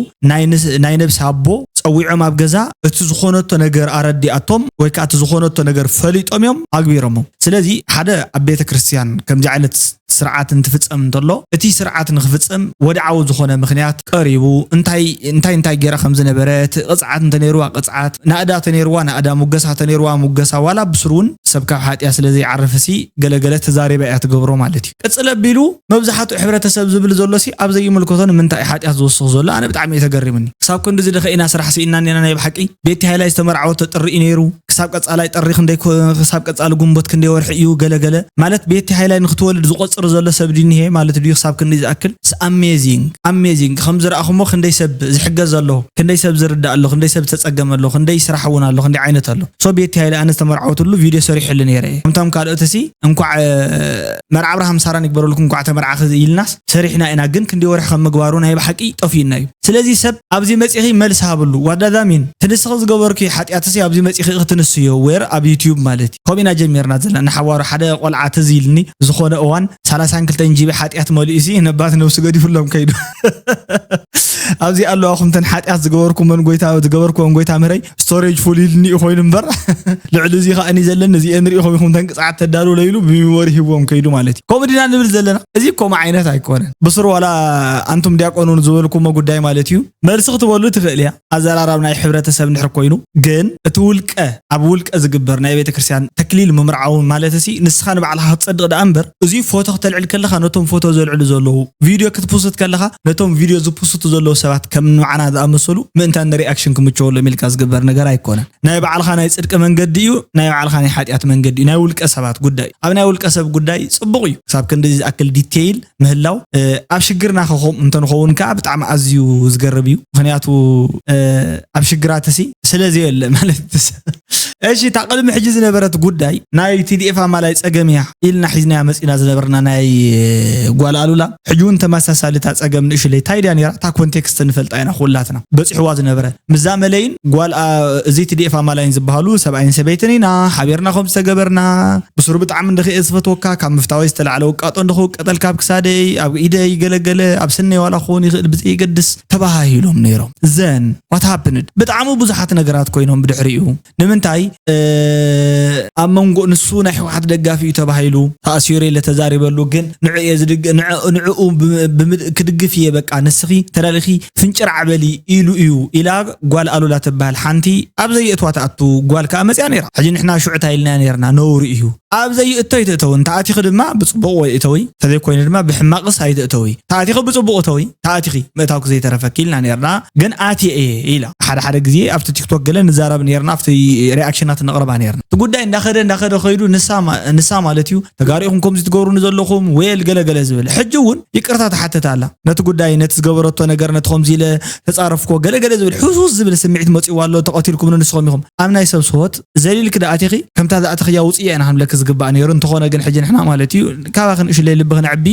ናይ ነብሲ ኣቦ ፀዊዖም ኣብ ገዛ እቲ ዝኾነቶ ነገር ኣረዲኣቶም ወይ ከዓ እቲ ዝኾነቶ ነገር ፈሊጦም እዮም ኣግቢሮሞ። ስለዚ ሓደ ኣብ ቤተ ክርስትያን ከምዚ ዓይነት ስርዓት እንትፍፀም እንተሎ እቲ ስርዓት ንክፍፀም ወድዓዊ ዝኾነ ምክንያት ቀሪቡ እንታይ እንታይ እንታይ ገይራ ከም ዝነበረት ቅፅዓት እንተነይርዋ ቅፅዓት ናእዳ ተነይርዋ ናእዳ ሙገሳ ተነይርዋ ሙገሳ ዋላ ብስሩ እውን ሰብ ካብ ሓጢያ ስለ ዘይዓርፍሲ ገለገለ ተዛሪባ እያ ትገብሮ ማለት እዩ። ቅፅል ኣቢሉ መብዛሕትኡ ሕብረተሰብ ዝብል ዘሎሲ ኣብ ዘይምልከቶ ንምንታይ ሓጢኣት ዝወስኽ ዘሎ ኣነ ብጣዕሚ እዩ ተገሪምኒ። ክሳብ ክንድዚ ድኸ ኢና ስራሕ ስኢና እኒና ናይ ብሓቂ ቤቲ ሃይላይ ዝተመርዓወቶ ጥሪ እዩ ነይሩ። ክሳብ ቀጻላይ ጥሪ ክንደይ ኮ- ክሳብ ቀጻሊ ጉንቦት ክንደይ ወርሒ እዩ ገለገለ ማለት ቤቲ ሃይላይ ንክትወልድ ዝቆጽር ዘሎ ሰብ ድዩ እኒሄ ማለት ድዩ ክሳብ ክንድይ ዝኣክል ኣሜዚንግ ኣሜዚንግ ከም ዝረኣኹሞ ክንደይ ሰብ ዝሕገዝ ኣሎ ክንደይ ሰብ ዝርዳእ ኣሎ ክንደይ ሰብ ተጸገመ ኣሎ ክንደይ ስራሕ እውን ኣሎ ክንደይ ዓይነት ኣሎ። So ቤቲ ሃይለ ኣነ ዝተመርዓወትሉ ቪድዮ ሰሪሕሉ ነይረ እየ። ከምቶም ካልኦት ሲ እንኳዕ መርዓ ኣብርሃም ሳራን ይግበረልኩም እንኳዕ ተመርዓኺ ኢልናስ ሰሪሕና ኢና ግን ክንዲ ወርሒ ከም ምግባሩ ናይ ብሓቂ ጠፊኡና እዩ። ስለዚ ሰብ ኣብዚ መጺኺ መልስ ሃብሉ ዋዳዳሚን ትንስኺ ዝገበርኪ ሓጢኣትሲ ኣብዚ መጺኺ ክትንስዮ ወር ኣብ ዩቲዩብ ማለት እዩ። ከምኡ ኢና ጀሚርና ዘለና ንሓዋሩ ሓደ ቆልዓ ትዝ ኢልኒ ዝኾነ እዋን ሰላሳን ክልተን ጂቢ ሓጢኣት መሊኡ ሲ ነባት ነብሱ ገዲፉሎም ከይዱ ኣብዚ ኣለዋኹም ተን ሓጢኣት ዝገበርኩመን ጎይታ ዝገበርኩወን ጎይታ ምህረይ ስቶሬጅ ፉል ኢልኒ እዩ ኮይኑ እምበር ልዕሊ እዚ ከኣኒ ዘለኒ እዚኤን ሪኢኹም ኢኹም ተንቅፅዓት ተዳልው ለይሉ ብሚሞሪ ሂብዎም ከይዱ ማለት እዩ። ከምኡ ዲና ንብል ዘለና እዚ ከምኡ ዓይነት ኣይኮነን። ብስሩ ዋላ ኣንቱም ዲያቆን እውን ዝበልኩሞ ጉዳይ ማለት እዩ መልሲ ክትበሉ ትኽእል እያ። ኣዘራራብ ናይ ሕብረተሰብ እንድሕር ኮይኑ ግን እቲ ውልቀ ኣብ ውልቀ ዝግበር ናይ ቤተክርስትያን ተክሊል ምምርዓውን ማለት ሲ ንስኻ ንባዕልኻ ክትፀድቕ ደኣ እምበር እዚ ፎቶ ክተልዕል ከለኻ ነቶም ፎቶ ዘልዕሉ ዘለዉ ቪድዮ ክትፖስት ከለኻ ነቶም ቪድዮ ዝፖስቱ ዘለዉ ሰባት ከም ንባዕና ዝኣመሰሉ ምእንታን ንሪኣክሽን ክምቸወሎም ኢልካ ዝግበር ነገር ኣይኮነን። ናይ ባዕልኻ ናይ ጽድቂ መንገዲ እዩ፣ ናይ ባዕልኻ ናይ ሓጢኣት መንገዲ እዩ፣ ናይ ውልቀ ሰባት ጉዳይ እዩ። ኣብ ናይ ውልቀ ሰብ ጉዳይ ጽቡቕ እዩ ክሳብ ክንዲ ዝኣክል ዲቴይል ምህላው። ኣብ ሽግርና ከኸም እንተንኸውን ከዓ ብጣዕሚ ኣዝዩ ዝገርም እዩ። ምኽንያቱ ኣብ ሽግራትሲ ስለ ዘየለ ማለት እሺ እታ ቅድሚ ሕጂ ዝነበረት ጉዳይ ናይ ቲዲኤፍ ኣማላይ ጸገም እያ ኢልና ሒዝናያ መጺና ዝነበርና ናይ ጓል ኣሉላ ሕጂ እውን ተመሳሳሊ እታ ጸገም ንእሽለይ እንታይ ድያ ነይራ እታ ኮንቴክስት ንፈልጣ ኢና ኩላትና በጺሕዋ ዝነበረ ምዛ መለይን ጓል እዚ ቲዲኤፍ ኣማላይን ዝበሃሉ ሰብኣይን ሰበይትን ኢና ሓቢርና ከም ዝተገበርና ብስሩ ብጣዕሚ እንደኽእየ ዝፈትወካ ካብ ምፍታወይ ዝተላዕለ ውቃጦ እንደኽውቀጠልካ ኣብ ክሳደይ ኣብ ኢደይ ገለገለ ኣብ ስነይ ዋላ ክኸውን ይኽእል ብዘይገድስ ተባሃሂሎም ነይሮም ዘን what happened ብጣዕሚ ብዙሓት ነገራት ኮይኖም ብድሕሪኡ ንምንታይ ኣብ መንጎ ንሱ ናይ ህወሓት ደጋፊ እዩ ተባሂሉ ተኣሲሩ ኢለ ተዛሪበሉ ግን ንዑ እየ ዝድግ ንዑ ክድግፍ እየ በቃ ንስኺ ተላሊኺ ፍንጭር ዓበሊ ኢሉ እዩ ኢላ ጓል ኣሉላ ትበሃል ሓንቲ ኣብ ዘየእትዋ ትኣቱ ጓል ከዓ መፅያ ነይራ ሕጂ ንሕና ሽዑ እንታይ ኢልና ነርና ነውሪ እዩ ኣብ ዘይእቶ ይትእተዊ እንተኣቲኺ ድማ ብፅቡቕ ወይ እተዊ እንተዘይኮይኑ ድማ ብሕማቕስ ኣይትእተዊ ተኣቲኺ ብፅቡቕ እተዊ ተኣቲኺ ምእታውኪ ዘይተረፈኪ ኢልና ነርና ግን ኣትየ እየ ኢላ ሓደ ሓደ ግዜ ኣብቲ ቲክቶክ ገለ ንዛረብ ነርና ኣብቲ ሪኣክሽናት ነቕርባ ነርና እቲ ጉዳይ እንዳኸደ እንዳኸደ ከይዱ ንሳ ማለት እዩ ተጋሩ ኢኹም ከምዚ ትገብሩኒ ዘለኹም ዌል ገለገለ ዝብል ሕጂ እውን ይቅርታ ትሓትት ኣላ ነቲ ጉዳይ ነቲ ዝገበረቶ ነገር ነቲ ከምዚ ኢለ ተጻረፍኮ ገለገለ ዝብል ሕሱስ ዝብል ስምዒት መጺዋ ኣሎ ተቐቲልኩም ንስኹም ኢኹም ኣብ ናይ ሰብ ስሆት ዘሊልኪ ዶ ኣቲኺ ከምታ ዝኣተኽያ ውፅያ ኢና ክንብለኪ ዝግባእ ነይሩ እንተኾነ ግን ሕጂ ንሕና ማለት እዩ ካባኺ ንእሽለይ ልቢ ክነዕቢ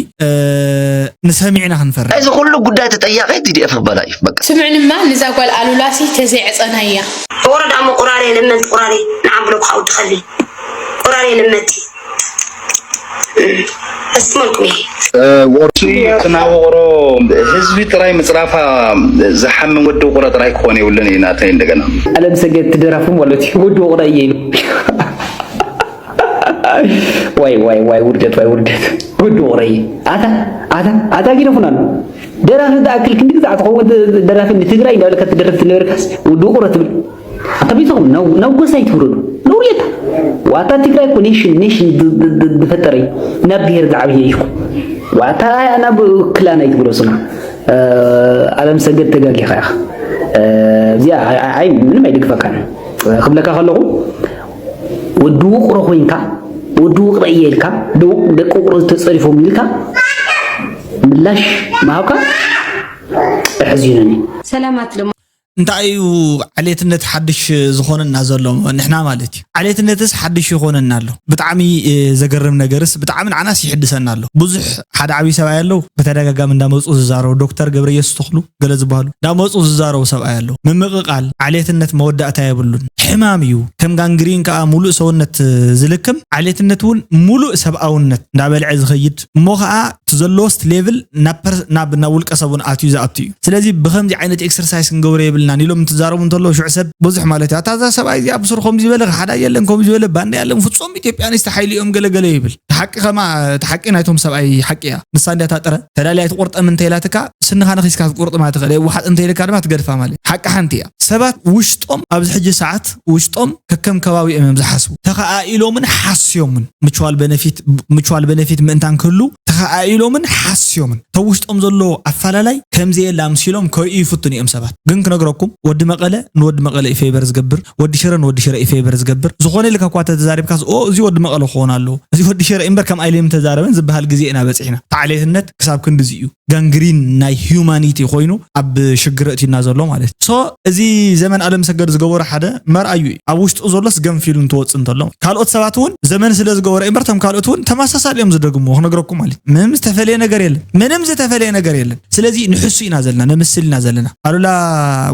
ንሰሚዕና ክንፈርሕ እዚ ኩሉ ጉዳይ ተጠያቂ ቲዲኤፍ ክበላ እዩ በቃ ስምዕንማ ንዛ ጓል ኣሉላሲ ተዘይዕፀናያ ወረዳ እሞ ቁራሬ ለመንቲ ቁራሬ ንዓም ብሎ ክሓው ትኸሊ ቁራሬ ለመንቲ እስመልኩም ይሄ ወርሱ ትናወቅሮ ህዝቢ ጥራይ ምፅራፋ ዝሓምን ወዲ ውቅሮ ጥራይ ክኾን የብሉን እዩ ናተይ እንደገና። ኣለም ሰገድ ትደራፉ ማለት እዩ ወዲ ውቅሮ እየ ኢሉ ዋይ ዋይ ዋይ ውርደት ዋይ ውርደት ወዲ ውቅሮ እየ ኣታ ኣታ ኣታ ጊደፉና ኣሎ ደራፊ ዝኣክል ክንዲ ግዛዕ ትኸውን ደራፊ ንትግራይ እንዳበለካ ትደርፍ ትነበርካስ ወዲ ውቅሮ ትብል ኣታ ቤተኹም ናብ ጎሳ ኣይትውረዱ ነውሪ እያ ዋታ ትግራይ እኮ ኔሽን ኔሽን ዝፈጠረ እዩ ናብ ብሄር ዝዓብየ እዩ ዋታ ናብ ክላን ኣይትግለሱና ኣለም ሰገድ ተጋጊኻ ኢኻ እዚኣ ኣይ ምንም ኣይድግፈካን ክብለካ ከለኹ ወዲ ውቅሮ ኮይንካ ወዲ ውቅረ እየ ኢልካ ደቂ ውቅሮ ዝተፀሪፎም ኢልካ ምላሽ ምሃብካ ኣሕዚኑኒ ሰላማት እንታይ እዩ ዓሌትነት ሓድሽ ዝኾነና ዘሎ? ንሕና ማለት እዩ። ዓሌትነትስ ሓድሽ ይኾነና ኣሎ። ብጣዕሚ፣ እ፣ ዘገርም ነገርስ፣ ብጣዕሚ ንዓናስ ይሕድሰና ኣሎ። ብዙሕ ሓደ ዓብዪ ሰብኣይ ኣለዉ፣ ብተደጋጋሚ እንዳመፁ ዝዛረቡ፣ ዶክተር ገብረየሱስ ተኽሉ ገለ ዝበሃሉ፣ እንዳመፁ ዝዛረቡ ሰብኣይ ኣለዉ። ምምቕቓል፣ ዓሌትነት መወዳእታ የብሉን። ሕማም እዩ። ከም ጋንግሪን ከዓ ሙሉእ ሰውነት ዝልክም፣ ዓሌትነት እውን ሙሉእ ሰብኣውነት እንዳበልዐ ዝኸይድ፣ እሞ ከዓ እቲ ዘለዎስ ሌቭል ናብ ፐር-፣ ናብ፣ ናብ ውልቀ ሰብ እውን ኣትዩ ዝኣቱ እዩ። ስለዚ ብኸምዚ ዓይነት ኤክሰርሳይስ ክንገብሮ የብልናን ኢሎም እንትዛረቡ እንተለዉ ሽዑ ሰብ ብዙሕ ማለት እዩ። ኣታ እዛ ሰብኣይ እዚኣ ብስሩ ከምዚ ዝበለ ሓዳ የለን፣ ከምዚ ዝበለ ባንዳ የለን፣ ፍጹም ኢትዮጵያኒስት ሓይሊ እዮም ገለገለ ይብል። እቲ ሓቂ ከማ፣ እቲ ሓቂ ናይቶም ሰብኣይ ሓቂ እያ። ንሳ እንድያ እታ ጥረ ተዳልያ ኣይትቆርጠም እንተ ኢላትካ ስንኻ ነኺስካ ክትቆርጥማ ትኽእል እያ። ዋሓጥ እንተ ኢልካ ድማ ትገድፋ ማለት እዩ። ሓቂ ሓንቲ እያ። ሰባት ውሽጦም ኣብዚ ሕጂ ሰዓት ውሽጦም ከከም ከባቢኦም እዮም ዝሓስቡ። ተኸኣኢሎምን ሓስዮምን ምቹዋል ቤነፊት፣ ምቹዋል ቤነፊት ምእንታን ክህሉ ተኸኣኢሎምን ሓስዮምን። እቶም ውሽጦም ዘሎ ኣፈላላይ ከምዘየለ ኣምሲሎም ከርእዩ ይፍትኑ እዮም ሰባት። ግን ክነግረኩም፣ ወዲ መቐለ ንወዲ መቐለ እዩ ፌቨር ዝገብር፣ ወዲ ሽረ ንወዲ ሽረ እዩ ፌቨር ዝገብር። ዝኾነ ኢልካ እኳ ተተዛሪብካስ፣ "ኦ፣ እዚ ወዲ መቐለ ክኾን ኣለዎ፣ እዚ ወዲ ሽረ እምበር ከም ኣይሌም ተዛረበን" ዝበሃል ግዜ ኢና በፂሕና። እቲ ዓሌትነት ክሳብ ክንድዚ እዩ ጋንግሪን ናይ ሂዩማኒቲ ኮይኑ ኣብ ሽግር እቲና ዘሎ ማለት እዩ። ሶ እዚ ዘመን ኣለምሰገድ ዝገበሮ ሓደ መርኣዩ እዩ። ኣብ ውሽጡ ዘሎስ ገንፊሉ እንትወፅእ እንተሎ፣ ካልኦት ሰባት እውን ዘመን ስለ ዝገበሮ እምበር፣ እቶም ካልኦት እውን ተመሳሳሊ እዮም ዝደግምዎ። ክነግረኩም ማለት እዩ። ምንም ዝተፈለየ ነገር የለን። ምንም ዝተፈለየ ነገር የለን። ስለዚ ንሕሱ ኢና ዘለና፣ ነምስል ኢና ዘለና። ኣሉላ፣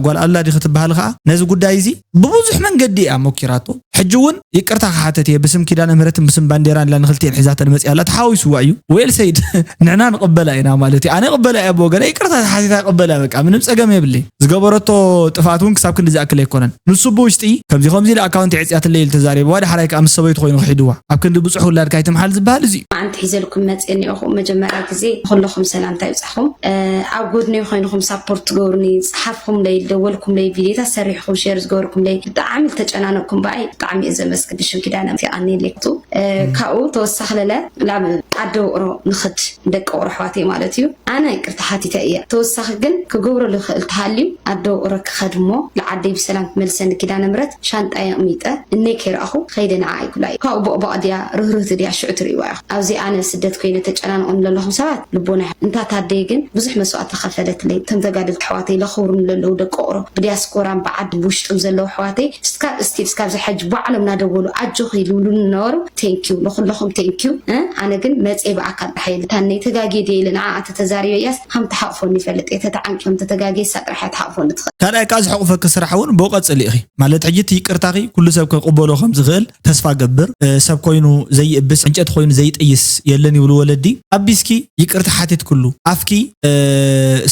ጓል ኣሉላ ዲኺ ትበሃል ከዓ ነዚ ጉዳይ እዚ ብብዙሕ መንገዲ እያ ሞኪራቶ። ሕጂ እውን ይቅርታ ክሓተት እየ፣ ብስም ኪዳነ ምህረትን ብስም ባንዴራን ኢላ ንክልቲኤን ሒዛተን መፅያ ኣላ። ተሓዊስዋ እዩ። ዌል ሰይድ፣ ንሕና ንቕበላ ኢና ማለት እዩ። ኣነ ይቕበላ እየ ብወገነ፣ ይቅርታ ተሓቲታ ይቕበላ፣ በቃ ምንም ፀገም የብለይ። ዝገበረቶ ጥፍኣት እውን ክሳብ ክንዲ ዝኣክል ኣይኮነን። ንሱ ብውሽጢ ከምዚ ከምዚ ኢለ ኣካውንት የዕፅያትለይ ኢሉ ተዛሪብዋ፣ ዳሕራይ ከዓ ምስ ሰበይቱ ኮይኑ ክሒድዋ። ኣብ ክንዲ ብፁሕ ውላድካ ኣይትምሓል ዝበሃል እዚ እዩ። ኣንቲ ሒዘልኩም መፅየ እኒኦኹ። መጀመርያ ግዜ ኩለኹም ሰላምታ ይብፃኹም። እ፣ ኣብ ጎድነይ ኮይንኹም ሳፖርት ትገብሩኒ፣ ፀሓፍኹምለይ፣ ደወልኩምለይ፣ ቪዲዮታት ሰሪሕኩም ሼር ዝገበርኩምለይ፣ ብጣዕሚ ዝተጨናነቅኩም ብኣይ ብጣዕሚ እየ ዘመስግን። ብሽም ኪዳነ ምሕረት የቐንየለይ። እ፣ ካብኡ ተወሳኺ ለለ ናብ ዓዲ ውቕሮ ንኽድ ደቂ ውቕሮ ኣሕዋተይ ማለት እዩ። ኣነ ይቅርታ ሓቲተ እየ። ተወሳኺ ግን ክገብሮ ዝኽእል ተሃልዩ ኣደ ውቕሮ ክኸድ እሞ ንዓደይ ብሰላም ትመልሰኒ ኪዳነ ምሕረት ሻንጣይ ኣቕሚጠ እነይ ከይረኣኹ ከይደ ንዓ ኣይኩላ እዩ። ካብኡ ቦቕባቕ ድያ ርህርህቲ ድያ ሽዑ ትርእይዋ ኢኹም። ኣብዚ ኣነ ስደት ኮይነ ተጨናንቖም ዘለኹም ሰባት ልቦና ይሓ-፣ እንታ ታደይ ግን ብዙሕ መስዋእቲ ከፈለትለይ። እቶም ተጋደልቲ ኣሕዋተይ ለኽብሩኒ ለለዉ ደቂ ውቕሮ ብዲያስፖራን ብዓዲ ብውሽጥን ዘለዉ ኣሕዋተይ እስካብ እስቲል እስካብ እዚ ሕጂ ባዕሎም እናደወሉ ኣጆኺ ዝብሉኒ ነበሩ። ቴንኪዩ ንኹለኹም ቴንኪዩ። እ፣ ኣነ ግን መፅየ ብኣካል ጥራሕ የለ ታነይ ተጋግየ ድየ ኢለ ንዓኣ ተተዛሪበያስ ከም ትሓቕፎኒ ይፈልጥ እየ። ተተዓንቂ ከም ተተጋግየ እሳ ጥራሕ እያ ትሓቕፎኒ ትኽእል። ካልኣይ ከዓ ዝሕቑፈኪ ስራሕ እውን ብኡ ቀፅሊ ኢኺ። ማለት ሕጂ እቲ ይቅርታኺ ኩሉ ሰብ ክቕበሎ ከም ዝኽእል ተስፋ ገብር። እ፣ ሰብ ኮይኑ ዘይእብስ ዕንጨቲ ኮይኑ ዘይጥይስ የለን ይብሉ ወለዲ። ኣቢስኪ ይቅርታ ሓቲትክሉ ኣፍኪ፣ እ፣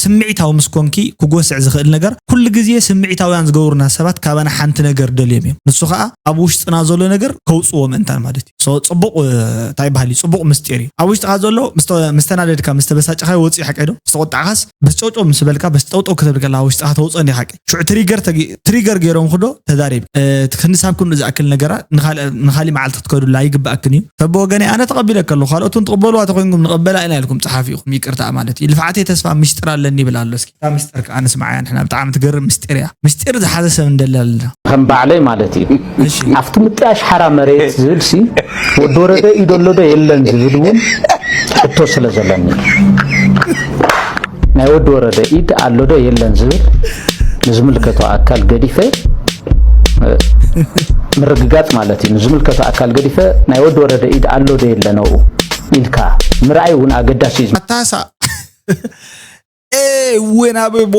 ስምዒታዊ ምስ ኮንኪ ክጎስዕ ዝኽእል ነገር ኩሉ ግዜ ስምዒታውያን ዝገብሩና ሰባት ካባና ሓንቲ ነገር ደልዮም እዮም። ንሱ ከዓ ኣብ ውሽጥና ዘሎ ነገር ከውፅዎ ምእንታን ማለት እዩ። ሶ ፅቡቕ፣ እ፣ እንታይ በሃል እዩ? ፅቡቕ ምስጢር እዩ። ኣብ ውሽጥኻ ዘሎ ምስ ተ-፣ ምስ ተናደድካ፣ ምስ ተበሳጭኻ ወፂኡ ሓቂ ዶ? ምስ ተቆጣዕኻስ በስ ጨውጨው ምስ በልካ፣ በስ ጠውጠው ከተብል ከላ ውሽጥኻ ተውፅኦ እንዲ ሓቂ። ሽዑ ትሪገር ተጊ-፣ ትሪገር ገይሮም ክዶ ተዛሪብ። እ፣ እቲ ክንሳብ ክንዱ ዝኣክል ነገራ ንኻል-፣ ንኻሊእ መዓልቲ ክትከዱላ ኣይግባኣክን እዩ። ተብወገነይ ኣነ ተቐቢለ ከለኹ፣ ካልኦት እውን ትቕበልዋ ተኾይንኩም ንቐበላ ኢና ኢልኩም ጸሓፊ ኢኹም። ይቅርታ ማለት እዩ። ልፍዓተይ ተስፋ ምስጢር ኣለኒ ይብል ኣሎ። እስኪ እታ ምስጢር ከኣ ንስምዓያ ንሕና። ብጣዕሚ ትገርም ምስጢር እያ። ምስጢር ዝሓዘ ሰብ እንደሊ ኣለና። ከም ባዕለይ ማለት እዩ። እሺ። ኣብቲ ምጥያሽ ሓራ መሬት ዝብል ሲ ወዲ ወረደ ኢድ ኣሎ ዶ የለን ዝብል እውን ሕቶ ስለ ዘለኒ ናይ ወዲ ወረደ ኢድ ኣሎ ዶ የለን ዝብል ንዝምልከቶ ኣካል ገዲፈ፣ እ፣ ምርግጋጽ ማለት እዩ። ንዝምልከቶ ኣካል ገዲፈ ናይ ወዲ ወረደ ኢድ ኣሎ ዶ የለን ኣብኡ ኢልካ ምርኣይ እውን ኣገዳሲ እዩ። ኣታሳ፣ ኤ፣ ወናበቦ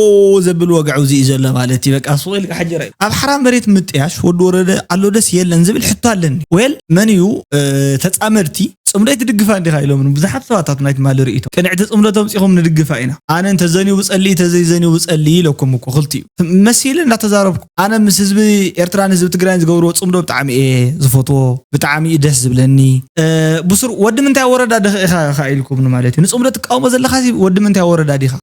ዘብል ወግዒ እዚ እዩ ዘሎ ማለት እዩ። በቃ ሱቕ ኢልካ ሕጂ ርኣይ። ኣብ ሓራ መሬት ምጥያሽ ወዲ ወረደ ኣሎ ደስ የለን ዝብል ሕቶ ኣለኒ። ዌል፣ መን እዩ፣ እ፣ ተጻመድቲ ጽምዶ ኣይትድግፋ እንዲኻ ኢሎምኒ ብዙሓት ሰባት ኣብ ናይ ትማሊ ርእይቶ። ቅንዕቲ ጽምዶ ተምጺኹም ንድግፋ ኢና። ኣነ እንተ ዘንዩ ብጸሊ፣ እንተ ዘይዘንዩ ብጸሊ ኢለኩም እኮ ክልቲኡ። መሲለ እንዳተዛረብኩ። ኣነ ምስ ህዝቢ ኤርትራን ህዝቢ ትግራይን ዝገብርዎ ጽምዶ ብጣዕሚ እየ ዝፈትዎ። ብጣዕሚ እዩ ደስ ዝብለኒ። እ፣ ብሱር ወዲ ምንታይ ወረዳ ድኻ ኢኻ፣ ኢኻ ኢልኩምኒ ማለት እዩ። ንጽምዶ ትቃወሞ ዘለኻ ሲ ወዲ ምንታይ ወረዳ ዲኻ?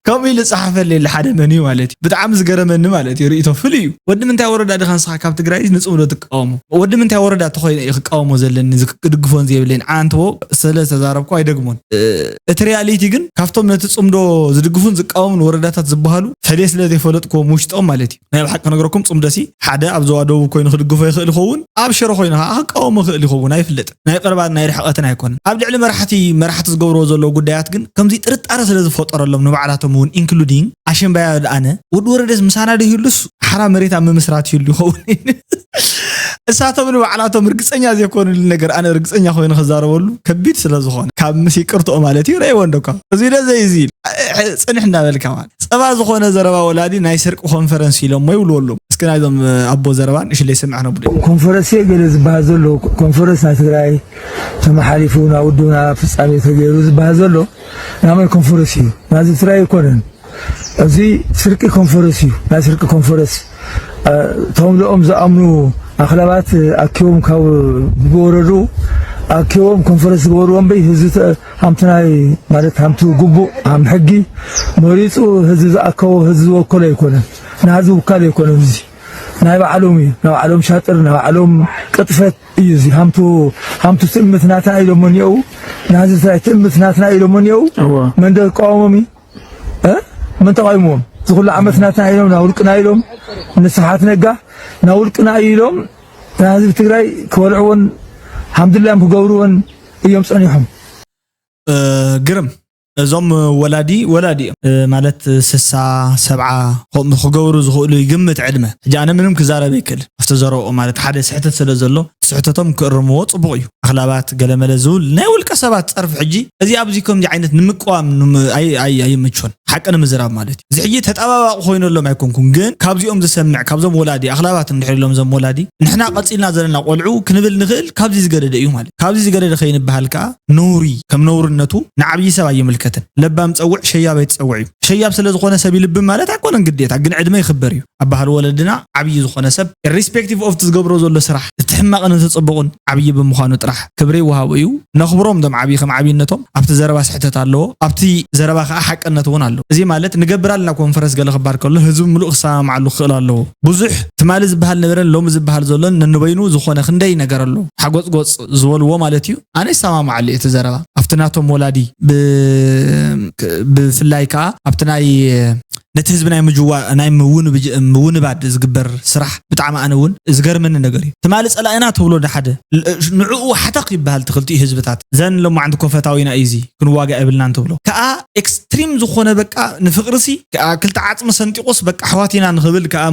ከምኡ ኢሉ ጸሓፈለይ ኣሎ ሓደ መን እዩ ማለት እዩ። ብጣዕሚ ዝገረመኒ ማለት እዩ። ርእይቶ ፍሉይ እዩ። ወዲ ምንታይ ወረዳ ዲኻ ንስኻ ካብ ትግራይ ንጽምዶ ትቃወሞ? ወዲ ምንታይ ወረዳ ተኾይነ እዩ ክቃወሞ ዘለኒ፣ ዝ-፣ ክድግፎን ዘየብለይን? ኣንተዎ ስለ ዝተዛረብኩ ኣይደግሞን። እ፣ እቲ ሪያሊቲ ግን ካብቶም ነቲ ጽምዶ ዝድግፉን ዝቃወሙን ወረዳታት ዝበሃሉ ፈለየ ስለ ዘይፈለጥኩዎም ውሽጦም ማለት እዩ። ናይ ብሓቂ ክነግረኩም ጽምዶ ሲ ሓደ ኣብ ዞባ ደቡብ ኮይኑ ክድግፎ ይኽእል ይኸውን፣ ኣብ ሽረ ኮይኑ ከዓ ክቃወሞ ይኽእል ይኸውን፣ ኣይፍለጥን። ናይ ቅርባን ናይ ርሕቀትን ኣይኮነን። ኣብ ልዕሊ መራሕቲ፣ መራሕቲ ዝገብርዎ ዘለዉ ጉዳያት ግን ከምዚ ጥርጣረ ስለ ዝፈጠረሎም ንባዕላቶም እውን including ኣሸንባያ ኣነ ወዲ ወረደስ ምሳና ዶ ይህሉስ ሓራ መሬት ኣብ ምምስራት ይህሉ ይኸውን? እሳቶም ንባዕላቶም ርግፀኛ ዘይኮኑሉ ነገር ኣነ ርግፀኛ ኮይኑ ክዛረበሉ ከቢድ ስለ ዝኾነ ካብ ምስ ይቅርትኦ ማለት እዩ ረእይዎ እንደኳ እዚ ደ ዘይዚ ጽንሕ እንዳበልካ ማለት ጸባ ዝኾነ ዘረባ ወላዲ ናይ ስርቂ ኮንፈረንስ ኢሎሞ ይብልዎ ኣለዉ። እስኪ ናይዞም ኣቦ ዘረባ ንእሽለይ ስምዕ ነብሉ። ኮንፈረንስ ገለ ዝበሃል ዘሎ ኮንፈረንስ ናይ ትግራይ ተመሓሊፉ ናብ ውድብና ፍጻሜ ተገይሩ ዝበሃል ዘሎ ናይ መን ኮንፈረንስ እዩ? ናዚ ትግራይ ኣይኮነን። እዚ ስርቂ ኮንፈረንስ እዩ፣ ናይ ስርቂ ኮንፈረንስ። እ፣ እቶም ልኦም ዝኣምኑ ኣኽላባት ኣኪቦም ካብ ዝገበረሉ ኣኪቦም ኮንፈረንስ ዝገበርዎ እምበይ ህዝቢ ተ-፣ ሃምቲ ናይ ማለት ሃምቲ ግቡእ ሃም ሕጊ መሪፁ ህዝቢ ዝኣከቦ ህዝቢ ዝወከሎ ኣይኮነን። ንህዝቢ ውካል ኣይኮነን። እዚ ናይ ባዕሎም እዩ። ናይ ባዕሎም ሻጥር ናይ ባዕሎም ቅጥፈት እዩ። እዚ ሃምቱ ሃምቱ ትእምት ናትና ኢሎሞ እኒአው ናዚ ትእምት ናትና ኢሎሞ እኒአው እወ። መንደ ዝቃወሞም እዩ። እ? መን ተቃይምዎም? እዚ ኩሉ ዓመት ናትና ኢሎም ናብ ውልቅና ኢሎም ንስብሓት ነጋ ናብ ውልቅና ኢሎም ንህዝቢ ትግራይ ክበልዕዎን ሃምድላዮም ክገብርዎን እዮም ፀኒሖም። ግርም እዞም ወላዲ ወላዲ እዮም ማለት ስሳ ሰብዓ ከምኡ ክገብሩ ዝኽእሉ ይግምት ዕድመ ሕጂ ኣነ ምንም ክዛረብ ይክእል ኣብቲ ዘረብኦ ማለት ሓደ ስሕተት ስለ ዘሎ ስሕተቶም ክእርምዎ ፅቡቅ እዩ ኣኽላባት ገለመለ ዝብል ናይ ውልቀ ሰባት ፀርፊ ሕጂ እዚ ኣብዚ ከምዚ ዓይነት ንምቅዋም ኣይምችውን ሓቂ ንምዝራብ ማለት እዩ እዚ ሕጂ ተጠባባቂ ኮይነሎም ኣይኮንኩን ግን ካብዚኦም ዝሰምዕ ካብዞም ወላዲ ኣኽላባት እንድሕር ኢሎም ዞም ወላዲ ንሕና ቀፂልና ዘለና ቆልዑ ክንብል ንኽእል ካብዚ ዝገደደ እዩ ማለት ካብዚ ዝገደደ ከይንበሃል ከዓ ነውሪ ከም ነውርነቱ ንዓብዪ ሰብ ኣይምልከትን ለባም ፀውዕ ሸያብ ኣይትፀውዕ እዩ ሸያብ ስለ ዝኾነ ሰብ ይልብም ማለት ኣይኮነን ግዴታ ግን ዕድመ ይኽበር እዩ ኣባህል ወለድና ዓብዪ ዝኾነ ሰብ irrespective of ዝገብሮ ዘሎ ስራሕ እቲ ሕማቕን እቲ ፅቡቕን ዓብዪ ብምዃኑ ጥራሕ ክብሪ ይወሃቦ እዩ ነኽብሮም ዶም ዓብዪ ከም ዓብይነቶም ኣብቲ ዘረባ ስሕተት ኣለዎ ኣብቲ ዘረባ ከዓ ሓቅነት እውን ኣለዎ እዚ ማለት ንገብር ኣለና ኮንፈረንስ ገለ ክባል ከሎ ህዝቢ ምሉእ ክሰማማዓሉ ክኽእል ኣለዎ ብዙሕ ትማሊ ዝበሃል ነበረን ሎሚ ዝበሃል ዘሎን ነንበይኑ ዝኾነ ክንደይ ነገር ኣሎ ሓጎፅጎፅ ዝበልዎ ማለት እዩ ኣነ ይሰማማዓሉ እቲ ዘረባ ኣብቲ ናቶም ወላዲ ብፍላይ ከዓ ኣብቲ ናይ ነቲ ህዝቢ ናይ ምጅዋ ናይ ምውንባድ ዝግበር ስራሕ ብጣዕሚ ኣነ እውን ዝገርመኒ ነገር እዩ ትማሊ ፀላኢና ትብሎ ንሓደ ንዕኡ ሓተኽ ይበሃል ትክልቲኡ ህዝብታት ዘን ለማዕንቲ ኮፈታዊና እዩ እዚ ክንዋጋ የብልናን ትብሎ ከዓ ኤክስትሪም ዝኾነ በቃ ንፍቅርሲ ከዓ ክልተ ዓፅሚ ሰንጢቁስ በቃ ኣሕዋት ኢና ንክብል ከዓ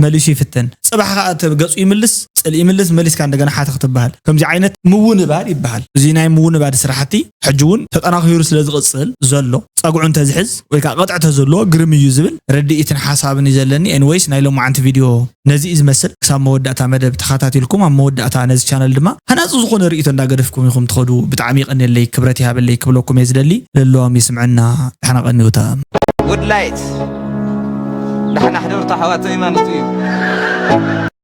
መሊሱ ይፍተን ፅባሕ ከዓ ገፁ ይምልስ ፅልኢ ይምልስ መሊስካ እንደገና ሓተኽ ትበሃል ከምዚ ዓይነት ምውንባድ ይበሃል እዚ ናይ ምውንባድ ስራሕቲ ሕጂ እውን ተጠናኺሩ ስለ ዝቕፅል ዘሎ ፀጉዑ እንተዝሕዝ ወይ ከዓ ቅጥዕ ተዘለዎ ግርም እዩ ዝብል ርድኢትን ሓሳብን እዩ ዘለኒ ኤንወይስ ናይ ሎማዓንቲ ቪድዮ ነዚ እዩ ዝመስል ክሳብ መወዳእታ መደብ ተኸታቲልኩም ኣብ መወዳእታ ነዚ ቻነል ድማ ሃናፂ ዝኾነ ርእይቶ እንዳገደፍኩም ኢኹም ትኸዱ ብጣዕሚ ይቐንየለይ ክብረት ይሃበለይ ክብለኩም እየ ዝደሊ ለለዋም ይስምዐና ዳሕና ቀንዩታ Good light ዳሕና ሕደርቱ ኣሕዋት ሃይማኖት እዩ